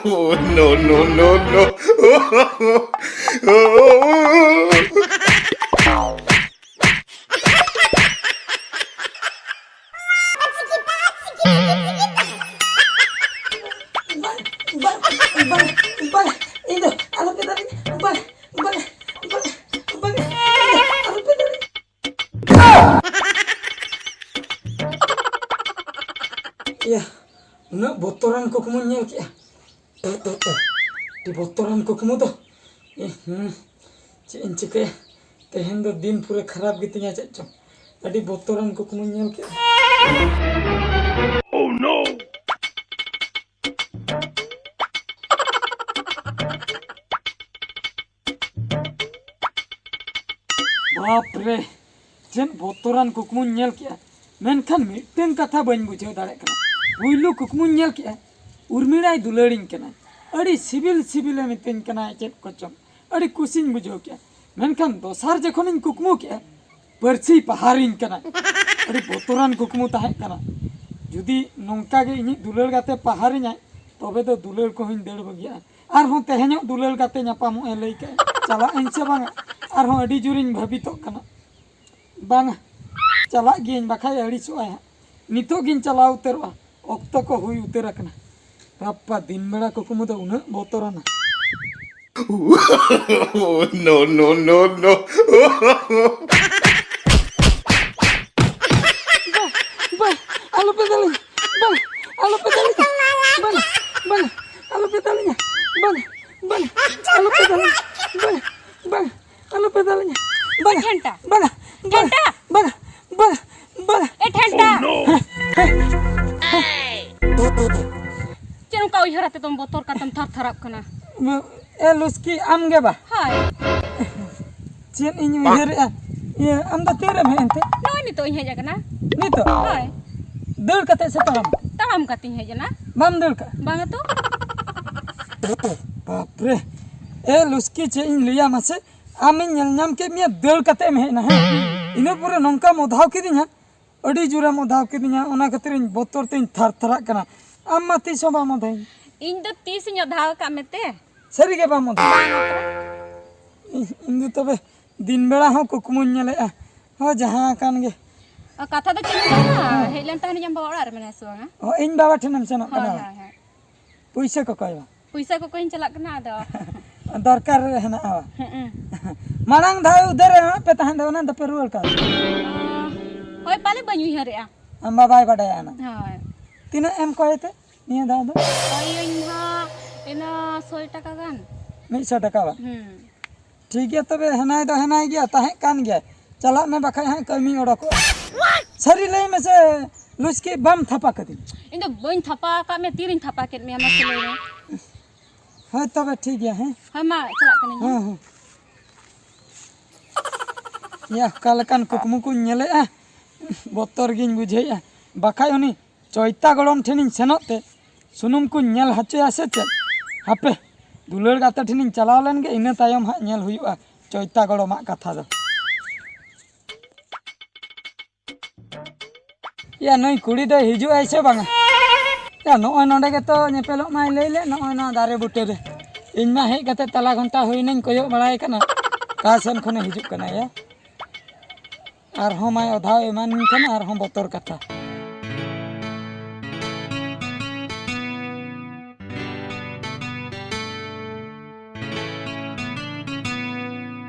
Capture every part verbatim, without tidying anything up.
Oh, no, no, no, no. ᱵᱟᱝ, ᱵᱟᱝ, ᱵᱟᱝ, ᱵᱟᱝ, ᱤᱧ ᱫᱚ ᱟᱞᱚᱯᱮ ᱫᱟᱞᱤᱧᱟ, ᱵᱟᱝ, ᱵᱟᱝ, ᱵᱟᱝ, ᱵᱟᱝ, ᱤᱧ ᱫᱚ ᱟᱞᱚᱯᱮ ᱫᱟᱞᱤᱧᱟ᱾ ᱤᱭᱟᱹ, ᱩᱱᱟᱹᱜ ᱵᱚᱛᱚᱨᱟᱱ ᱠᱩᱠᱢᱩᱧ ᱧᱮᱞ ᱠᱮᱜᱼᱟ᱾ ᱛᱚ, ᱛᱚ, ᱛᱚ᱾ ᱟᱹᱰᱤ ᱵᱚᱛᱚᱨᱟᱱ ᱠᱩᱠᱢᱩ ᱫᱚ᱾ ᱤᱦ, ᱦᱩᱸ, ᱪᱮᱫ ᱤᱧ ᱪᱤᱠᱟᱹᱭᱟ? ᱛᱮᱦᱮᱧ ᱫᱚ ᱫᱤᱱ ᱯᱩᱨᱟᱹ ᱠᱷᱟᱨᱟᱯ ᱜᱮᱛᱤᱧᱟ ᱪᱮᱫ ᱪᱚᱝ᱾ ᱟᱹᱰᱤ ᱵᱚᱛᱚᱨᱟᱱ ᱠᱩᱠᱢᱩᱧ ᱧᱮᱞ ᱠᱮᱜᱼᱟ᱾ Oh no! ᱵᱟᱯ ᱨᱮ, ᱪᱮᱫ ᱵᱚᱛᱚᱨᱟᱱ ᱠᱩᱠᱢᱩᱧ ᱧᱮᱞ ᱠᱮᱜᱼᱟ᱾ ᱢᱮᱱᱠᱷᱟᱱ ᱢᱤᱫᱴᱟᱝ ᱠᱟᱛᱷᱟ ᱵᱟᱹᱧ ᱵᱩᱡᱷᱟᱹᱣ ᱫᱟᱲᱮᱭᱟᱜ ᱠᱟᱱᱟ᱾ ᱯᱩᱭᱞᱩ ᱠᱩᱠᱢᱩᱧ ᱧᱮᱞ ᱠᱮᱜᱼᱟ, ᱩᱨᱢᱤᱲᱟᱭ ᱫᱩᱞᱟᱹᱲᱤᱧ ᱠᱟᱱᱟᱭ, ᱟᱹᱰᱤ ᱥᱤᱵᱤᱞ ᱥᱤᱵᱤᱞᱮ ᱢᱤᱛᱟᱹᱧ ᱠᱟᱱᱟᱭ ᱪᱮᱫ ᱠᱚᱪᱚᱝ, ᱟᱹᱰᱤ ᱠᱩᱥᱤᱧ ᱵᱩᱡᱷᱟᱹᱣ ᱠᱮᱜᱼᱟ᱾ ᱢᱮᱱᱠᱷᱟᱱ ᱫᱚᱥᱟᱨ ᱡᱚᱠᱷᱚᱱᱤᱧ ᱠᱩᱠᱢᱩ ᱠᱮᱜᱼᱟ, ᱯᱟᱹᱨᱥᱤᱭ ᱯᱟᱦᱟᱨᱤᱧ ᱠᱟᱱᱟᱭ᱾ ᱟᱹᱰᱤ ᱵᱚᱛᱚᱨᱟᱱ ᱠᱩᱠᱢᱩ ᱛᱟᱦᱮᱸ ᱠᱟᱱᱟ᱾ ᱡᱩᱫᱤ ᱱᱚᱝᱠᱟ ᱜᱮ ᱤᱧᱤᱡ ᱫᱩᱞᱟᱹᱲ ᱜᱟᱛᱮ ᱯᱟᱦᱟᱨᱤᱧᱟᱭ, ᱛᱚᱵᱮ ᱫᱚ ᱫᱩᱞᱟᱹᱲ ᱠᱚᱦᱚᱸᱧ ᱫᱟᱹᱲ ᱵᱟᱹᱜᱤᱭᱟᱜᱼᱟ᱾ ᱟᱨᱦᱚᱸ ᱛᱮᱦᱮᱧᱚᱜ ᱫᱩᱞᱟᱹᱲ ᱜᱟᱛᱮ ᱧᱟᱯᱟᱢᱚᱜ ᱮ ᱞᱟᱹᱭ ᱠᱮᱜᱼᱟ, ᱪᱟᱞᱟᱜ ᱟᱹᱧ ᱥᱮ ᱵᱟᱝᱟ? ᱟᱨᱦᱚᱸ ᱟᱹᱰᱤ ᱡᱳᱨᱤᱧ ᱵᱷᱟᱹᱵᱤᱛᱚᱜ ᱠᱟᱱᱟ᱾ ᱵᱟᱝᱟ, ᱪᱟᱞᱟᱜ ᱜᱤᱭᱟᱹᱧ, ᱵᱟᱠᱷᱟᱡ ᱟᱹᱲᱤᱥᱚᱜᱼᱟᱭ ᱦᱟᱸᱜ᱾ ᱱᱤᱛᱚᱜ ᱜᱤᱧ ᱪᱟᱞᱟᱣ ᱩᱛᱟᱹᱨᱚᱜᱼᱟ, ᱚᱠᱛᱚ ᱠᱚ ᱦᱩᱭ ᱩᱛᱟᱹᱨ ᱟᱠᱟᱱᱟ᱾ ᱵᱟᱯᱟ, ᱫᱤᱱ ᱵᱮᱲᱟ ᱠᱩᱠᱢᱩ ᱫᱚ ᱩᱱᱟᱹᱜ ᱵᱚᱛᱚᱨᱟᱱᱟ᱾ No, no, no, no. ᱵᱟ, ᱵᱟ, ᱟᱞᱚᱯᱮ ᱫᱟᱞᱤᱧᱟ᱾ ᱵᱟ, ᱟᱞᱚᱯᱮ ᱫᱟᱞᱤᱧᱟ᱾ ᱵᱟ, ᱵᱟ, ᱟᱞᱚᱯᱮ ᱫᱟᱞᱤᱧᱟ᱾ ᱵᱟ, ᱵᱟ, ᱟᱞᱚᱯᱮ ᱫᱟᱞᱤᱧᱟ᱾ ᱵᱟ, ᱵᱟ, ᱟᱞᱚᱯᱮ ᱫᱟᱞᱤᱧᱟ᱾ ᱵᱟ, ᱜᱷᱮᱱᱴᱟ᱾ ᱵᱟ, ᱵᱟ, ᱜᱷᱮᱱᱴᱟ᱾ ᱵᱟ, ᱵᱟ, ᱵᱟ, ᱵᱟ᱾ ᱮ ᱜᱷᱮᱱᱴᱟ᱾ ᱪᱮᱫ ᱱᱚᱝᱠᱟ ᱩᱭᱦᱟᱹᱨ ᱟᱛᱮ ᱫᱚᱢ ᱵᱚᱛᱚᱨ ᱠᱟᱛᱮᱢ ᱛᱷᱟᱨ ᱛᱷᱟᱨᱟᱜ ᱠᱟᱱᱟ? ᱮ ᱞᱩᱥᱠᱤ, ᱟᱢ ᱜᱮ ᱵᱟ? ᱦᱳᱭ᱾ ᱪᱮᱫ ᱤᱧ ᱩᱭᱦᱟᱹᱨᱮᱜᱼᱟ? ᱤᱭᱟᱹ, ᱟᱢ ᱫᱚ ᱛᱤᱨᱮᱢ ᱦᱮᱡ ᱮᱱᱛᱮ? ᱱᱚᱜᱼᱚᱭ ᱱᱤᱛᱚᱜ ᱤᱧ ᱦᱮᱡ ᱟᱠᱟᱱᱟ᱾ ᱱᱤᱛᱚᱜ? ᱦᱳᱭ᱾ ᱫᱟᱹᱲ ᱠᱟᱛᱮ ᱥᱮ ᱛᱟᱲᱟᱢ? ᱛᱟᱲᱟᱢ ᱠᱟᱛᱮᱧ ᱦᱮᱡ ᱮᱱᱟ᱾ ᱵᱟᱢ ᱫᱟᱹᱲ ᱠᱟᱜᱼᱟ? ᱵᱟᱝᱟ ᱛᱚ᱾ ᱵᱟᱯᱨᱮ, ᱮ ᱞᱩᱥᱠᱤ, ᱪᱮᱫ ᱤᱧ ᱞᱟᱹᱭᱟ ᱢᱟᱥᱮ, ᱟᱢᱤᱧ ᱧᱮᱞ ᱧᱟᱢ ᱠᱮᱫ ᱢᱮᱭᱟ ᱫᱟᱹᱲ ᱠᱟᱛᱮ ᱮᱢ ᱦᱮᱡ ᱮᱱᱟ, ᱦᱮᱸ? ᱤᱱᱟᱹ ᱯᱚᱨᱮ ᱱᱚᱝᱠᱟᱢ ᱚᱫᱷᱟᱣ ᱠᱤᱫᱤᱧᱟ, ᱟᱹᱰᱤ ᱡᱳᱨᱮᱢ ᱚᱫᱷᱟᱣ ᱠᱤᱫᱤᱧᱟ, ᱚᱱᱟ ᱠᱷᱟᱹᱛᱤᱨ ᱤᱧ ᱵᱚᱛᱚᱨ ᱛᱮᱧ ᱛᱷᱟᱨ ᱛᱷᱟᱨᱟᱜ ᱠᱟᱱᱟ᱾ ᱟᱢ ᱢᱟ ᱛᱤᱥ ᱦᱚᱸ ᱵᱟᱢ ᱚᱫᱷᱟᱭᱤᱧ᱾ ᱤᱧ ᱫᱚ ᱛᱤᱥ ᱤᱧ ᱚᱫᱷᱟᱣ ᱟᱠᱟᱫ ᱢᱮᱛᱮ? ᱥᱟᱹᱨᱤ ᱜᱮ ᱵᱟᱢ ᱚᱫᱷᱟᱭᱤᱧ᱾ ᱤᱧ, ᱤᱧ ᱫᱚ ᱛᱚᱵᱮ ᱫᱤᱱ ᱵᱮᱲᱟ ᱦᱚᱸ ᱠᱩᱠᱢᱩᱧ ᱧᱮᱞᱮᱫᱼᱟ, ᱦᱚᱸ ᱡᱟᱦᱟᱸ ᱠᱟᱱ ᱜᱮ᱾ ᱚ, ᱠᱟᱛᱷᱟ ᱫᱚ ᱪᱮᱫ ᱮᱢ ᱢᱮᱱᱟ? ᱦᱮᱸ᱾ ᱦᱮᱡ ᱞᱮᱱ ᱛᱟᱦᱮᱱᱤᱧ ᱟᱢ ᱵᱟᱵᱟ ᱚᱲᱟᱜ ᱨᱮ ᱢᱮᱱᱟᱭᱟ ᱥᱮ ᱵᱟᱝᱟ? ᱚ, ᱤᱧ ᱵᱟᱵᱟ ᱴᱷᱮᱱᱮᱢ ᱥᱮᱱᱚᱜ ᱠᱟᱱᱟ ᱦᱳᱭ, ᱵᱟᱝ? ᱦᱳᱭ, ᱦᱳᱭ᱾ ᱯᱩᱭᱥᱟᱹ ᱠᱚ ᱠᱚᱭ ᱵᱟᱝ? ᱯᱩᱭᱥᱟᱹ ᱠᱚ ᱠᱚᱭᱤᱧ ᱪᱟᱞᱟᱜ ᱠᱟᱱᱟ ᱟᱫᱚ᱾ ᱫᱚᱨᱠᱟᱨ ᱨᱮ ᱦᱮᱱᱟᱜᱼᱟ ᱵᱟᱝ? ᱦᱮᱸ᱾ ᱢᱟᱲᱟᱝ ᱫᱷᱟᱣ ᱩᱫᱷᱟᱹᱨ ᱮᱢᱟᱜ ᱯᱮ ᱛᱟᱦᱮᱸᱫ ᱫᱚ, ᱚᱱᱟ ᱫᱚᱯᱮ ᱨᱩᱣᱟᱹᱲ ᱠᱟᱣᱫᱟ? ᱚ, ᱦᱳᱭ, ᱯᱟᱞᱮ ᱵᱟᱹᱧ ᱩᱭᱦᱟᱹᱨᱮᱜᱼᱟ᱾ ᱟᱢ ᱵᱟᱵᱟᱭ ᱵᱟᱰᱟᱭᱟ ᱚᱱᱟ? ᱦᱳᱭ᱾ ᱛᱤᱱᱟᱹᱜ ᱮᱢ ᱠᱚᱭ ᱛᱮ ᱱᱤᱭᱟᱹ ᱫᱷᱟᱣ ᱫᱚ? ᱠᱚᱭᱤᱧ ᱦᱟᱸᱜ ᱤᱱᱟᱹ ᱥᱚᱭ ᱴᱟᱠᱟ ᱜᱟᱱ᱾ ᱢᱤᱫ ᱥᱚ ᱴᱟᱠᱟ ᱵᱟᱝ? ᱦᱩᱸ᱾ ᱴᱷᱤᱠ ᱜᱮᱭᱟ, ᱛᱚᱵᱮ ᱦᱮᱱᱟᱭ ᱫᱚ ᱦᱮᱱᱟᱭ ᱜᱮᱭᱟ, ᱛᱟᱦᱮᱸ ᱠᱟᱱ ᱜᱮᱭᱟ᱾ ᱪᱟᱞᱟᱜ ᱢᱮ, ᱵᱟᱠᱷᱟᱡ ᱦᱟᱸᱜ ᱠᱟᱹᱢᱤ ᱚᱰᱚᱠᱚᱜᱼᱟ᱾ ᱥᱟᱹᱨᱤ ᱞᱟᱹᱭ ᱢᱮᱥᱮ, ᱞᱩᱥᱠᱤ, ᱵᱟᱢ ᱛᱷᱟᱯᱟ ᱠᱟᱹᱫᱤᱧ? ᱤᱧ ᱫᱚ ᱵᱟᱹᱧ ᱛᱷᱟᱯᱟ ᱟᱠᱟᱫ ᱢᱮᱭᱟ, ᱛᱤᱨᱤᱧ ᱛᱷᱟᱯᱟ ᱠᱮᱫ ᱢᱮᱭᱟ, ᱢᱟᱥᱮ ᱞᱟᱹᱭ ᱢᱮ? ᱦᱳᱭ, ᱛᱚᱵᱮ ᱴᱷᱤᱠ ᱜᱮᱭᱟ, ᱦᱮᱸ? ᱦᱳᱭ, ᱢᱟ, ᱪᱟᱞᱟᱜ ᱠᱟᱹᱱᱟᱹᱧ, ᱦᱮᱸ? ᱦᱮᱸ, ᱦᱮᱸ᱾ ᱭᱟ, ᱚᱠᱟ ᱞᱮᱠᱟᱱ ᱠᱩᱠᱢᱩ ᱠᱚᱧ ᱧᱮᱞᱮᱜᱼᱟ, ᱵᱚᱛᱚᱨ ᱜᱤᱧ ᱵᱩᱡᱷᱟᱹᱣᱮᱜᱼᱟ᱾ ᱵᱟᱠᱷᱟᱡ ᱩᱱᱤ ᱪᱚᱭᱛᱟ ᱜᱚᱲᱚᱢ ᱴᱷᱮᱱᱤᱧ ᱥᱮᱱᱚᱜ ᱛᱮ ᱥᱩᱱᱩᱢ ᱠᱚᱧ ᱧᱮᱞ ᱦᱚᱪᱚᱭᱟ ᱥᱮ ᱪᱮᱫ? ᱦᱟᱯᱮ, ᱫᱩᱞᱟᱹᱲ ᱜᱟᱛᱮ ᱴᱷᱮᱱᱤᱧ ᱪᱟᱞᱟᱣ ᱞᱮᱱ ᱜᱮ, ᱤᱱᱟᱹ ᱛᱟᱭᱚᱢ ᱦᱟᱸᱜ ᱧᱮᱞ ᱦᱩᱭᱩᱜᱼᱟ ᱪᱚᱭᱛᱟ ᱜᱚᱲᱚᱢᱟᱜ ᱠᱟᱛᱷᱟ ᱫᱚ᱾ ᱭᱟ, ᱱᱩᱭ ᱠᱩᱲᱤ ᱫᱚᱭ ᱦᱤᱡᱩᱜ ᱟᱭ ᱥᱮ ᱵᱟᱝᱟ? ᱭᱟ, ᱱᱚᱜᱼᱚᱭ ᱱᱚᱰᱮ ᱜᱮᱛᱚ ᱧᱮᱯᱮᱞᱚᱜ ᱢᱟᱭ ᱞᱟᱹᱭ ᱞᱮᱫ, ᱱᱚᱜᱼᱚᱭ ᱱᱚᱣᱟ ᱫᱟᱨᱮ ᱵᱩᱴᱟᱹ ᱨᱮ᱾ ᱤᱧ ᱢᱟ ᱦᱮᱡ ᱠᱟᱛᱮ ᱛᱟᱞᱟ ᱜᱷᱚᱱᱴᱟ ᱦᱩᱭᱱᱟᱹᱧ ᱠᱚᱭᱚᱜ ᱵᱟᱲᱟᱭ ᱠᱟᱱᱟ, ᱚᱠᱟ ᱥᱮᱱ ᱠᱷᱚᱱᱮ ᱦᱤᱡᱩᱜ ᱠᱟᱱᱟ ᱭᱟ᱾ ᱟᱨᱦᱚᱸ ᱢᱟᱭ ᱚᱫᱷᱟᱣ ᱮᱢᱟᱱᱤᱧ ᱠᱟᱱᱟ, ᱟᱨᱦᱚᱸ ᱵᱚᱛᱚᱨ ᱠᱟᱛᱷᱟ᱾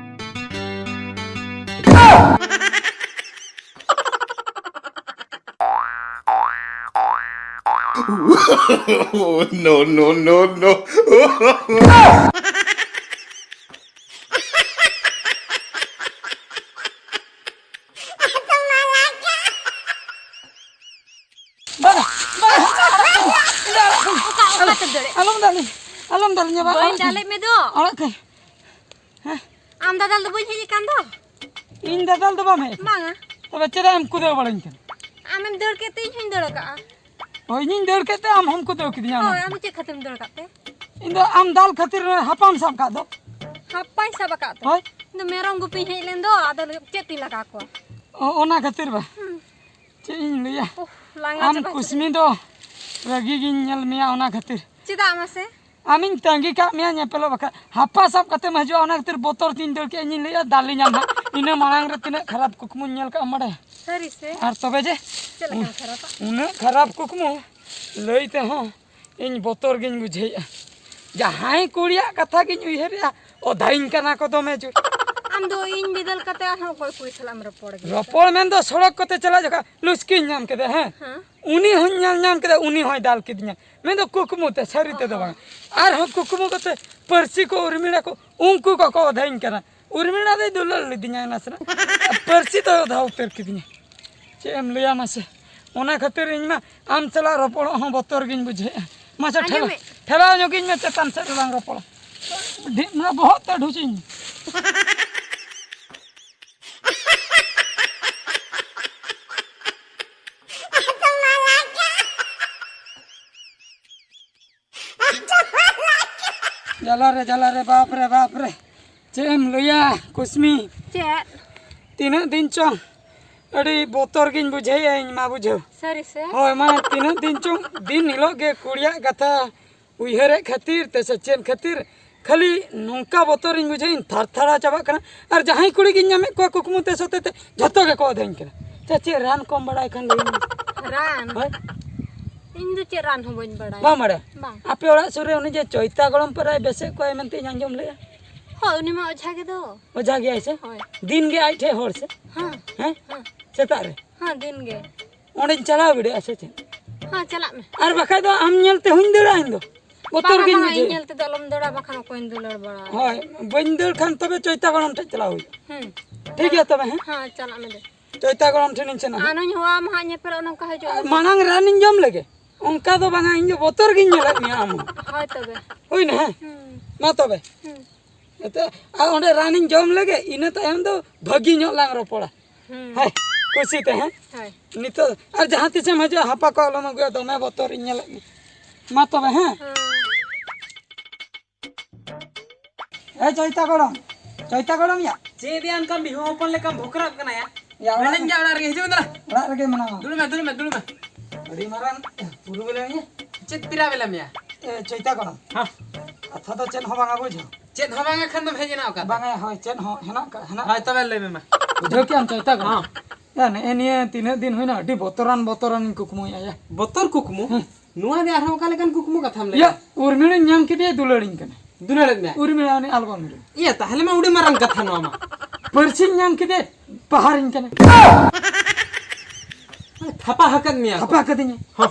No, no, no, no. ᱵᱟᱝᱟ, ᱵᱟᱝᱟ, ᱚᱠᱟ, ᱚᱠᱟᱛᱮᱢ ᱫᱟᱹᱲᱮᱫ? ᱟᱞᱚᱢ ᱫᱟᱞᱮ, ᱟᱞᱚᱢ ᱫᱟᱞᱮᱧᱟ, ᱵᱟᱝ, ᱵᱟᱹᱧ ᱟᱲᱟᱜ ᱠᱟᱹᱧ᱾ ᱫᱟᱞᱮᱫ ᱢᱮ ᱫᱚ᱾ ᱟᱲᱟᱜ ᱠᱟᱹᱧ᱾ ᱦᱮᱸ? ᱟᱢ ᱫᱟᱫᱟᱞ ᱫᱚ ᱵᱟᱹᱧ ᱦᱮᱡ ᱟᱠᱟᱱ ᱫᱚ? ᱤᱧ ᱫᱟᱫᱟᱞ ᱫᱚ ᱵᱟᱢ ᱦᱮᱡ ᱟᱠᱟᱱᱟ? ᱵᱟᱝᱟ᱾ ᱛᱚᱵᱮ ᱪᱮᱫᱟᱜ ᱮᱢ ᱠᱩᱫᱟᱹᱣ ᱵᱟᱲᱟᱧ ᱠᱟᱱᱟ? ᱟᱢᱮᱢ ᱫᱟᱹᱲ ᱠᱮᱫ ᱛᱮ ᱤᱧ ᱦᱚᱧ ᱫᱟᱹᱲ ᱟᱠᱟᱜᱼᱟ᱾ ᱦᱳᱭ, ᱤᱧᱤᱧ ᱫᱟᱹᱲ ᱠᱮᱫ ᱛᱮ ᱟᱢ ᱦᱚᱢ ᱠᱩᱫᱟᱹᱣ ᱠᱤᱫᱤᱧᱟ ᱚᱱᱟ᱾ ᱦᱳᱭ, ᱟᱢ ᱫᱚ ᱪᱮᱫ ᱠᱷᱟᱹᱛᱤᱨᱮᱢ ᱫᱟᱹᱲ ᱟᱠᱟᱫ ᱛᱮ? ᱤᱧ ᱫᱚ ᱟᱢ ᱫᱟᱞ ᱠᱷᱟᱹᱛᱤᱨ ᱦᱟᱯᱟᱢ ᱥᱟᱵ ᱠᱟᱜ ᱫᱚ᱾ ᱦᱟᱯᱟᱧ ᱥᱟᱵ ᱟᱠᱟᱫ ᱛᱮ? ᱦᱳᱭ᱾ ᱤᱧ ᱫᱚ ᱢᱮᱨᱚᱢ ᱜᱩᱯᱤᱧ ᱦᱮᱡ ᱞᱮᱱ ᱫᱚ, ᱟᱫᱚ ᱪᱮᱫ ᱛᱤᱧ ᱞᱟᱜᱟ ᱠᱚᱣᱟ? ᱚ, ᱚᱱᱟ ᱠᱷᱟᱹᱛᱤᱨ ᱵᱟ? ᱦᱩᱸ᱾ ᱪᱮᱫ ᱤᱧ ᱞᱟᱹᱭᱟ? ᱩᱦ, ᱞᱟᱸᱜᱟ ᱟᱢ ᱪᱟᱵᱟ ᱠᱩᱥᱢᱤ ᱠᱮᱫᱟᱹᱧ᱾ ᱫᱚ ᱨᱟᱹᱜᱤ ᱜᱤᱧ ᱧᱮᱞ ᱢᱮᱭᱟ ᱚᱱᱟ ᱠᱷᱟᱹᱛᱤᱨ᱾ ᱪᱮᱫᱟᱜ ᱢᱟᱥᱮ? ᱟᱢᱤᱧ ᱛᱟᱺᱜᱤ ᱠᱟᱜ ᱢᱮᱭᱟ ᱧᱮᱯᱮᱞᱚᱜ ᱵᱟᱠᱷᱨᱟ᱾ ᱦᱟᱯᱟ ᱥᱟᱵ ᱠᱟᱛᱮᱢ ᱦᱤᱡᱩᱜᱼᱟ, ᱚᱱᱟ ᱠᱷᱟᱹᱛᱤᱨ ᱵᱚᱛᱚᱨ ᱛᱤᱧ ᱫᱟᱹᱲ ᱠᱮᱜᱼᱟ, ᱤᱧᱤᱧ ᱞᱟᱹᱭᱮᱜᱼᱟ ᱫᱟᱞᱤᱧᱟᱢ ᱦᱟᱸᱜ᱾ ᱤᱱᱟᱹ ᱢᱟᱲᱟᱝ ᱨᱮ ᱛᱤᱱᱟᱹᱜ ᱠᱷᱟᱨᱟᱯ ᱠᱩᱠᱢᱩᱧ ᱧᱮᱞ ᱠᱟᱜᱼᱟ ᱵᱟᱲᱟᱭᱟ? ᱥᱟᱹᱨᱤ ᱥᱮ? ᱟᱨ ᱛᱚᱵᱮ ᱡᱮ ᱪᱮᱫ ᱞᱮᱠᱟᱱ ᱠᱷᱟᱨᱟᱯᱟ? ᱩᱱᱟᱹᱜ ᱠᱷᱟᱨᱟᱯ ᱠᱩᱠᱢᱩ ᱞᱟᱹᱭ ᱛᱮᱦᱚᱸ ᱤᱧ ᱵᱚᱛᱚᱨ ᱜᱤᱧ ᱵᱩᱡᱷᱟᱹᱣᱮᱜᱼᱟ᱾ ᱡᱟᱦᱟᱸᱭ ᱠᱩᱲᱤᱭᱟᱜ ᱠᱟᱛᱷᱟ ᱜᱤᱧ ᱩᱭᱦᱟᱹᱨᱮᱜᱼᱟ, ᱚᱫᱷᱟᱭᱤᱧ ᱠᱟᱱᱟ ᱠᱚ ᱫᱚᱢᱮ ᱡᱳᱨ᱾ ᱟᱢ ᱫᱚ ᱤᱧ ᱵᱤᱫᱟᱹᱞ ᱠᱟᱛᱮ ᱟᱨᱦᱚᱸ ᱚᱠᱚᱭ ᱠᱩᱲᱤ ᱥᱟᱞᱟᱜ ᱮᱢ ᱨᱚᱯᱚᱲ ᱜᱮᱭᱟ? ᱨᱚᱯᱚᱲ ᱢᱮᱱᱫᱚ ᱥᱚᱲᱚᱠ ᱠᱚᱛᱮ ᱪᱟᱞᱟᱜ ᱡᱚᱠᱷᱟᱡ ᱞᱩᱥᱠᱤᱧ ᱧᱟᱢ ᱠᱮᱫᱟ, ᱦᱮᱸ? ᱦᱮᱸ᱾ ᱩᱱᱤ ᱦᱚᱸᱧ ᱧᱮᱞ ᱧᱟᱢ ᱠᱮᱫᱟ, ᱩᱱᱤ ᱦᱚᱸᱭ ᱫᱟᱞ ᱠᱤᱫᱤᱧᱟ᱾ ᱢᱮᱱᱫᱚ ᱠᱩᱠᱢᱩ ᱛᱮ, ᱥᱟᱹᱨᱤ ᱛᱮᱫᱚ ᱵᱟᱝ᱾ ᱟᱨᱦᱚᱸ ᱠᱩᱠᱢᱩ ᱠᱟᱛᱮ ᱯᱟᱹᱨᱥᱤ ᱠᱚ ᱩᱨᱢᱤᱞᱟ ᱠᱚ, ᱩᱱᱠᱩ ᱠᱚᱠᱚ ᱚᱫᱷᱟᱭᱤᱧ ᱠᱟᱱᱟ᱾ ᱩᱨᱢᱤᱞᱟ ᱫᱚᱭ ᱫᱩᱞᱟᱹᱲ ᱞᱤᱫᱤᱧᱟ ᱱᱟᱥᱮᱱᱟᱜ᱾ ᱯᱟᱹᱨᱥᱤ ᱫᱚᱭ ᱚᱫᱷᱟ ᱩᱛᱟᱹᱨ ᱠᱤᱫᱤᱧᱟ᱾ ᱪᱮᱫ ᱮᱢ ᱞᱟᱹᱭᱟ ᱢᱟᱥᱮ? ᱚᱱᱟ ᱠᱷᱟᱹᱛᱤᱨ ᱤᱧ ᱢᱟ ᱟᱢ ᱥᱟᱞᱟᱜ ᱨᱚᱯᱚᱲᱚᱜ ᱦᱚᱸ ᱵᱚᱛᱚᱨ ᱜᱤᱧ ᱵᱩᱡᱷᱟᱹᱣᱮᱜᱼᱟ᱾ ᱢᱟᱥᱮ ᱟᱸᱡᱚᱢ ᱴᱷᱮᱞᱟ-, ᱢᱮ᱾ ᱴᱷᱮᱞᱟᱣ ᱧᱚᱜᱤᱧ ᱢᱮ ᱪᱮᱛᱟᱱ ᱥᱮᱫ ᱨᱮᱞᱟᱝ ᱨᱚᱯᱚᱲᱟ᱾ ᱰᱷᱤ-, ᱱᱚᱣᱟ ᱵᱚᱦᱚᱜ ᱛᱮ ᱰᱷᱩᱥᱤᱧ ᱢᱮ᱾ ᱡᱟᱞᱟ ᱨᱮ, ᱡᱟᱞᱟ ᱨᱮ, ᱵᱟᱯ ᱨᱮ, ᱵᱟᱯ ᱨᱮ᱾ ᱪᱮᱫ ᱮᱢ ᱞᱟᱹᱭᱟ, ᱠᱩᱥᱢᱤ? ᱪᱮᱫ? ᱛᱤᱱᱟᱹᱜ ᱫᱤᱱ ᱪᱚᱝ ᱟᱹᱰᱤ ᱵᱚᱛᱚᱨ ᱜᱤᱧ ᱵᱩᱡᱷᱟᱹᱣᱮᱫᱼᱟ ᱤᱧ ᱢᱟ, ᱵᱩᱡᱷᱟᱹᱣ᱾ ᱥᱟᱹᱨᱤ ᱥᱮ? ᱦᱳᱭ, ᱢᱟ ᱛᱤᱱᱟᱹᱜ ᱫᱤᱱ ᱪᱚᱝ ᱫᱤᱱ ᱦᱤᱞᱳᱜ ᱜᱮ ᱠᱩᱲᱤᱭᱟᱜ ᱠᱟᱛᱷᱟ ᱩᱭᱦᱟᱹᱨᱮᱫ ᱠᱷᱟᱹᱛᱤᱨ ᱛᱮ ᱥᱮ ᱪᱮᱫ ᱠᱷᱟᱹᱛᱤᱨ ᱠᱷᱟᱹᱞᱤ ᱱᱚᱝᱠᱟ ᱵᱚᱛᱚᱨᱤᱧ ᱵᱩᱡᱷᱟᱹᱣ, ᱤᱧ ᱛᱷᱟᱨ ᱛᱷᱟᱨᱟᱣ ᱪᱟᱵᱟᱜ ᱠᱟᱱᱟ᱾ ᱟᱨ ᱡᱟᱦᱟᱸᱭ ᱠᱩᱲᱤ ᱜᱤᱧ ᱧᱟᱢᱮᱫ ᱠᱚᱣᱟ ᱠᱩᱠᱢᱩ ᱛᱮ ᱥᱚᱛᱮ ᱛᱮ, ᱡᱷᱚᱛᱚ ᱜᱮᱠᱚ ᱚᱫᱷᱮᱧ ᱠᱟᱱᱟ᱾ ᱪᱮᱫ, ᱪᱮᱫ ᱨᱟᱱ ᱠᱚᱢ ᱵᱟᱲᱟᱭ ᱠᱷᱟᱱ ᱞᱟᱹᱭ ᱢᱮ᱾ ᱨᱟᱱ? ᱦᱳᱭ᱾ ᱤᱧ ᱫᱚ ᱪᱮᱫ ᱨᱟᱱ ᱦᱚᱸ ᱵᱟᱹᱧ ᱵᱟᱲᱟᱭᱟ᱾ ᱵᱟᱢ ᱵᱟᱲᱟᱭᱟ? ᱵᱟᱝ᱾ ᱟᱯᱮ ᱚᱲᱟᱜ ᱥᱩᱨ ᱨᱮ ᱩᱱᱤ ᱡᱮ ᱪᱚᱭᱛᱟ ᱜᱚᱲᱚᱢ ᱯᱟᱨᱟᱭ ᱵᱮᱥᱮᱫ ᱠᱚᱣᱟᱭ ᱢᱮᱱᱛᱮᱧ ᱟᱸᱡᱚᱢ ᱞᱮᱜᱼᱟ᱾ ᱦᱳᱭ, ᱩᱱᱤ ᱢᱟ ᱚᱡᱷᱟ ᱜᱮ ᱫᱚ᱾ ᱚᱡᱷᱟ ᱜᱮᱭᱟᱭ ᱥᱮ? ᱦᱳᱭ᱾ ᱫᱤᱱ ᱜᱮ ᱟᱡ ᱴᱷᱮᱡ ᱦᱚᱲ ᱥᱮ? ᱦᱮᱸ᱾ ᱦᱮᱸ? ᱦᱮᱸ᱾ ᱥᱮᱛᱟᱜ ᱨᱮ? ᱦᱮᱸ, ᱫᱤᱱ ᱜᱮ᱾ ᱚᱸᱰᱮᱧ ᱪᱟᱞᱟᱣ ᱵᱤᱰᱟᱹᱜᱼᱟ ᱥᱮ ᱪᱮᱫ? ᱦᱮᱸ, ᱪᱟᱞᱟᱜ ᱢᱮ᱾ ᱟᱨ ᱵᱟᱠᱷᱟᱡ ᱫᱚ ᱟᱢ ᱧᱮᱞ ᱛᱮ ᱦᱚᱸᱧ ᱫᱟᱹᱲᱟ ᱤᱧ ᱫᱚ᱾ ᱵᱚᱛᱚᱨ ᱵᱟᱝᱟ, ᱜᱤᱧ ᱵᱟᱝᱟ, ᱤᱧ ᱵᱩᱡᱷᱟᱹᱣᱟ᱾ ᱧᱮᱞ ᱛᱮᱫᱚ ᱟᱞᱚᱢ ᱫᱟᱹᱲᱟ, ᱵᱟᱠᱷᱟᱱ ᱚᱠᱚᱭᱤᱧ ᱫᱩᱞᱟᱹᱲ ᱵᱟᱲᱟ᱾ ᱦᱳᱭ, ᱵᱟᱹᱧ ᱫᱟᱹᱲ ᱠᱷᱟᱱ ᱛᱚᱵᱮ ᱪᱚᱭᱛᱟ ᱜᱚᱲᱚᱢ ᱴᱷᱮᱡ ᱪᱟᱞᱟᱣ ᱦᱩᱭᱩᱜᱼᱟ᱾ ᱦᱩᱸ᱾ ᱴᱷᱤᱠ ᱜᱮᱭᱟ ᱛᱚᱵᱮ, ᱦᱮᱸ? ᱦᱮᱸ, ᱪᱟᱞᱟᱜ ᱢᱮ ᱫᱮ᱾ ᱪᱚᱭᱛᱟ ᱜᱚᱲᱚᱢ ᱴᱷᱮᱱᱤᱧ ᱥᱮᱱᱚᱜᱼᱟ᱾ ᱟᱨ ᱱᱩᱧ ᱦᱚᱦᱚᱣᱟᱢᱟ ᱦᱟᱸᱜ, ᱧᱮᱯᱮᱞᱚᱜ ᱱᱚᱝᱠᱟ ᱦᱤᱡᱩᱜ ᱢᱮ᱾ ᱢᱟᱲᱟᱝ ᱨᱟᱱᱤᱧ ᱡᱚᱢ ᱞᱮᱜᱮ᱾ ᱚᱱᱠᱟ ᱫᱚ ᱵᱟᱝᱟ, ᱤᱧ ᱫᱚ ᱵᱚᱛᱚᱨ ᱜᱤᱧ ᱧᱮᱞᱮᱫ ᱢᱮᱭᱟ ᱟᱢ ᱦᱚᱸ᱾ ᱦᱳᱭ ᱛᱚᱵᱮ᱾ ᱦᱩᱭᱱᱟ, ᱦᱮᱸ? ᱦᱩᱸ᱾ ᱢᱟ ᱛᱚᱵᱮ᱾ ᱦᱩᱸ᱾ ᱮᱱᱛᱮ, ᱟᱨ ᱚᱸᱰᱮ ᱨᱟᱱᱤᱧ ᱡᱚᱢ ᱞᱮᱜᱮ, ᱤᱱᱟᱹ ᱛᱟᱭᱚᱢ ᱫᱚ ᱵᱷᱟᱹᱜᱤ ᱧᱚᱜ ᱞᱟᱝ ᱨᱚᱯᱚᱲᱟ᱾ ᱦᱩᱸ᱾ ᱦᱮᱸ, ᱠᱩᱥᱤ ᱛᱮ, ᱦᱮᱸ? ᱦᱳᱭ᱾ ᱱᱤᱛᱚᱜ ᱟᱨ ᱡᱟᱦᱟᱸ ᱛᱤᱥᱮᱢ ᱦᱤᱡᱩᱜᱼᱟ, ᱦᱟᱯᱟ ᱠᱚ ᱟᱞᱚᱢ ᱟᱹᱜᱩᱭᱟ, ᱫᱚᱢᱮ ᱵᱚᱛᱚᱨ ᱤᱧ ᱧᱮᱞᱮᱫ ᱢᱮ᱾ ᱢᱟ ᱛᱚᱵᱮ, ᱦᱮᱸ? ᱦᱮᱸ᱾ ᱮ ᱪᱚᱭᱛᱟ ᱜᱚᱲᱚᱢ, ᱪᱚᱭᱛᱟ ᱜᱚᱲᱚᱢ ᱭᱟ᱾ ᱪᱮᱫ ᱭᱟ, ᱚᱱᱠᱟ ᱢᱤᱦᱩ ᱦᱚᱯᱚᱱ ᱞᱮᱠᱟᱢ ᱵᱷᱚᱠᱨᱟᱜ ᱠᱟᱱᱟ ᱭᱟ? ᱭᱟ, ᱚᱲᱟᱜ ᱢᱮᱱᱟᱹᱧ ᱨᱮ, ᱜᱮᱭᱟ ᱚᱲᱟᱜ ᱨᱮᱜᱮ, ᱦᱤᱡᱩᱜ ᱢᱮ ᱫᱮᱞᱟ᱾ ᱚᱲᱟᱜ ᱨᱮᱜᱮ ᱢᱮᱱᱟᱢᱟ᱾ ᱫᱩᱲᱩᱵ ᱢᱮ, ᱫᱩᱲᱩᱵ ᱢᱮ, ᱫᱩᱲᱩᱵ ᱢᱮ᱾ ᱟᱹᱰᱤ ᱢᱟᱨᱟᱝ ᱯᱩᱨᱩ ᱵᱮᱞᱮ ᱢᱮᱭᱟ᱾ ᱪᱮᱫ ᱯᱮᱨᱟ ᱵᱮᱞᱮ ᱢᱮᱭᱟ? ᱮ ᱪᱚᱭᱛᱟ ᱜᱚᱲᱚᱢ᱾ ᱦᱮᱸ᱾ ᱠᱟᱛᱷᱟ ᱫᱚ ᱪᱮᱫ ᱦᱚᱸ ᱵᱟᱝᱟ ᱵᱩᱡᱷᱟᱹᱣ᱾ ᱪᱮᱫ ᱦᱚᱸ ᱵᱟᱝᱟ ᱠᱷᱟᱱ ᱫᱚᱢ ᱦᱮᱡ ᱮᱱᱟ ᱚᱠᱟᱛᱮ? ᱵᱟᱝᱟ, ᱦᱳᱭ, ᱪᱮᱫ ᱦᱚᱸ ᱦᱮᱱᱟᱜ ᱠᱟᱜ, ᱦᱮᱱᱟᱜ ᱦᱳᱭ, ᱠᱟᱜ᱾ ᱛᱚᱵᱮ ᱞᱟᱹᱭ ᱢᱮ ᱢᱟ᱾ ᱵᱩᱡᱷᱟᱹᱣ ᱠᱮᱜ ᱟᱢ ᱪᱚᱭᱛᱟ ᱜᱚᱲᱚᱢ? ᱦᱚᱸ᱾ ᱭᱟ, ᱱᱮᱜᱼᱮ ᱱᱤᱭᱟᱹ ᱛᱤᱱᱟᱹᱜ ᱫᱤᱱ ᱦᱩᱭᱱᱟ, ᱟᱹᱰᱤ ᱵᱚᱛᱚᱨᱟᱱ, ᱵᱚᱛᱚᱨᱟᱱᱤᱧ ᱠᱩᱠᱢᱩᱭᱮᱜᱼᱟ ᱭᱟ᱾ ᱵᱚᱛᱚᱨ ᱠᱩᱠᱢᱩ? ᱦᱩᱸ᱾ ᱱᱚᱣᱟ ᱜᱮ ᱟᱨᱦᱚᱸ ᱚᱠᱟ ᱞᱮᱠᱟᱱ ᱠᱩᱠᱢᱩ ᱠᱟᱛᱷᱟᱢ ᱞᱟᱹᱭ ᱭᱟ, ᱮᱫᱟ? ᱩᱨᱢᱤᱞᱟᱹᱧ ᱧᱟᱢ ᱠᱮᱫᱮᱭᱟ, ᱫᱩᱞᱟᱹᱲᱤᱧ ᱠᱟᱱᱟ᱾ ᱫᱩᱞᱟᱹᱲᱮᱫ ᱢᱮᱭᱟ? ᱩᱨᱢᱤᱞᱟ, ᱩᱱᱤ ᱟᱞᱵᱚᱢ ᱨᱮ᱾ ᱤᱭᱟᱹ, ᱛᱟᱦᱞᱮ ᱢᱟ ᱟᱹᱰᱤ ᱢᱟᱨᱟᱝ ᱠᱟᱛᱷᱟ ᱱᱚᱣᱟ ᱢᱟ᱾ ᱯᱟᱹᱨᱥᱤᱧ ᱧᱟᱢ ᱠᱮᱫᱮ, ᱯᱟᱦᱟᱨᱤᱧ ᱠᱟᱱᱟ᱾ ᱛᱷᱟᱯᱟ ᱟᱠᱟᱫ ᱢᱮᱭᱟ ᱠᱚ᱾ ᱛᱷᱟᱯᱟ ᱠᱟᱹᱫᱤᱧᱟ᱾ ᱦᱚᱸ᱾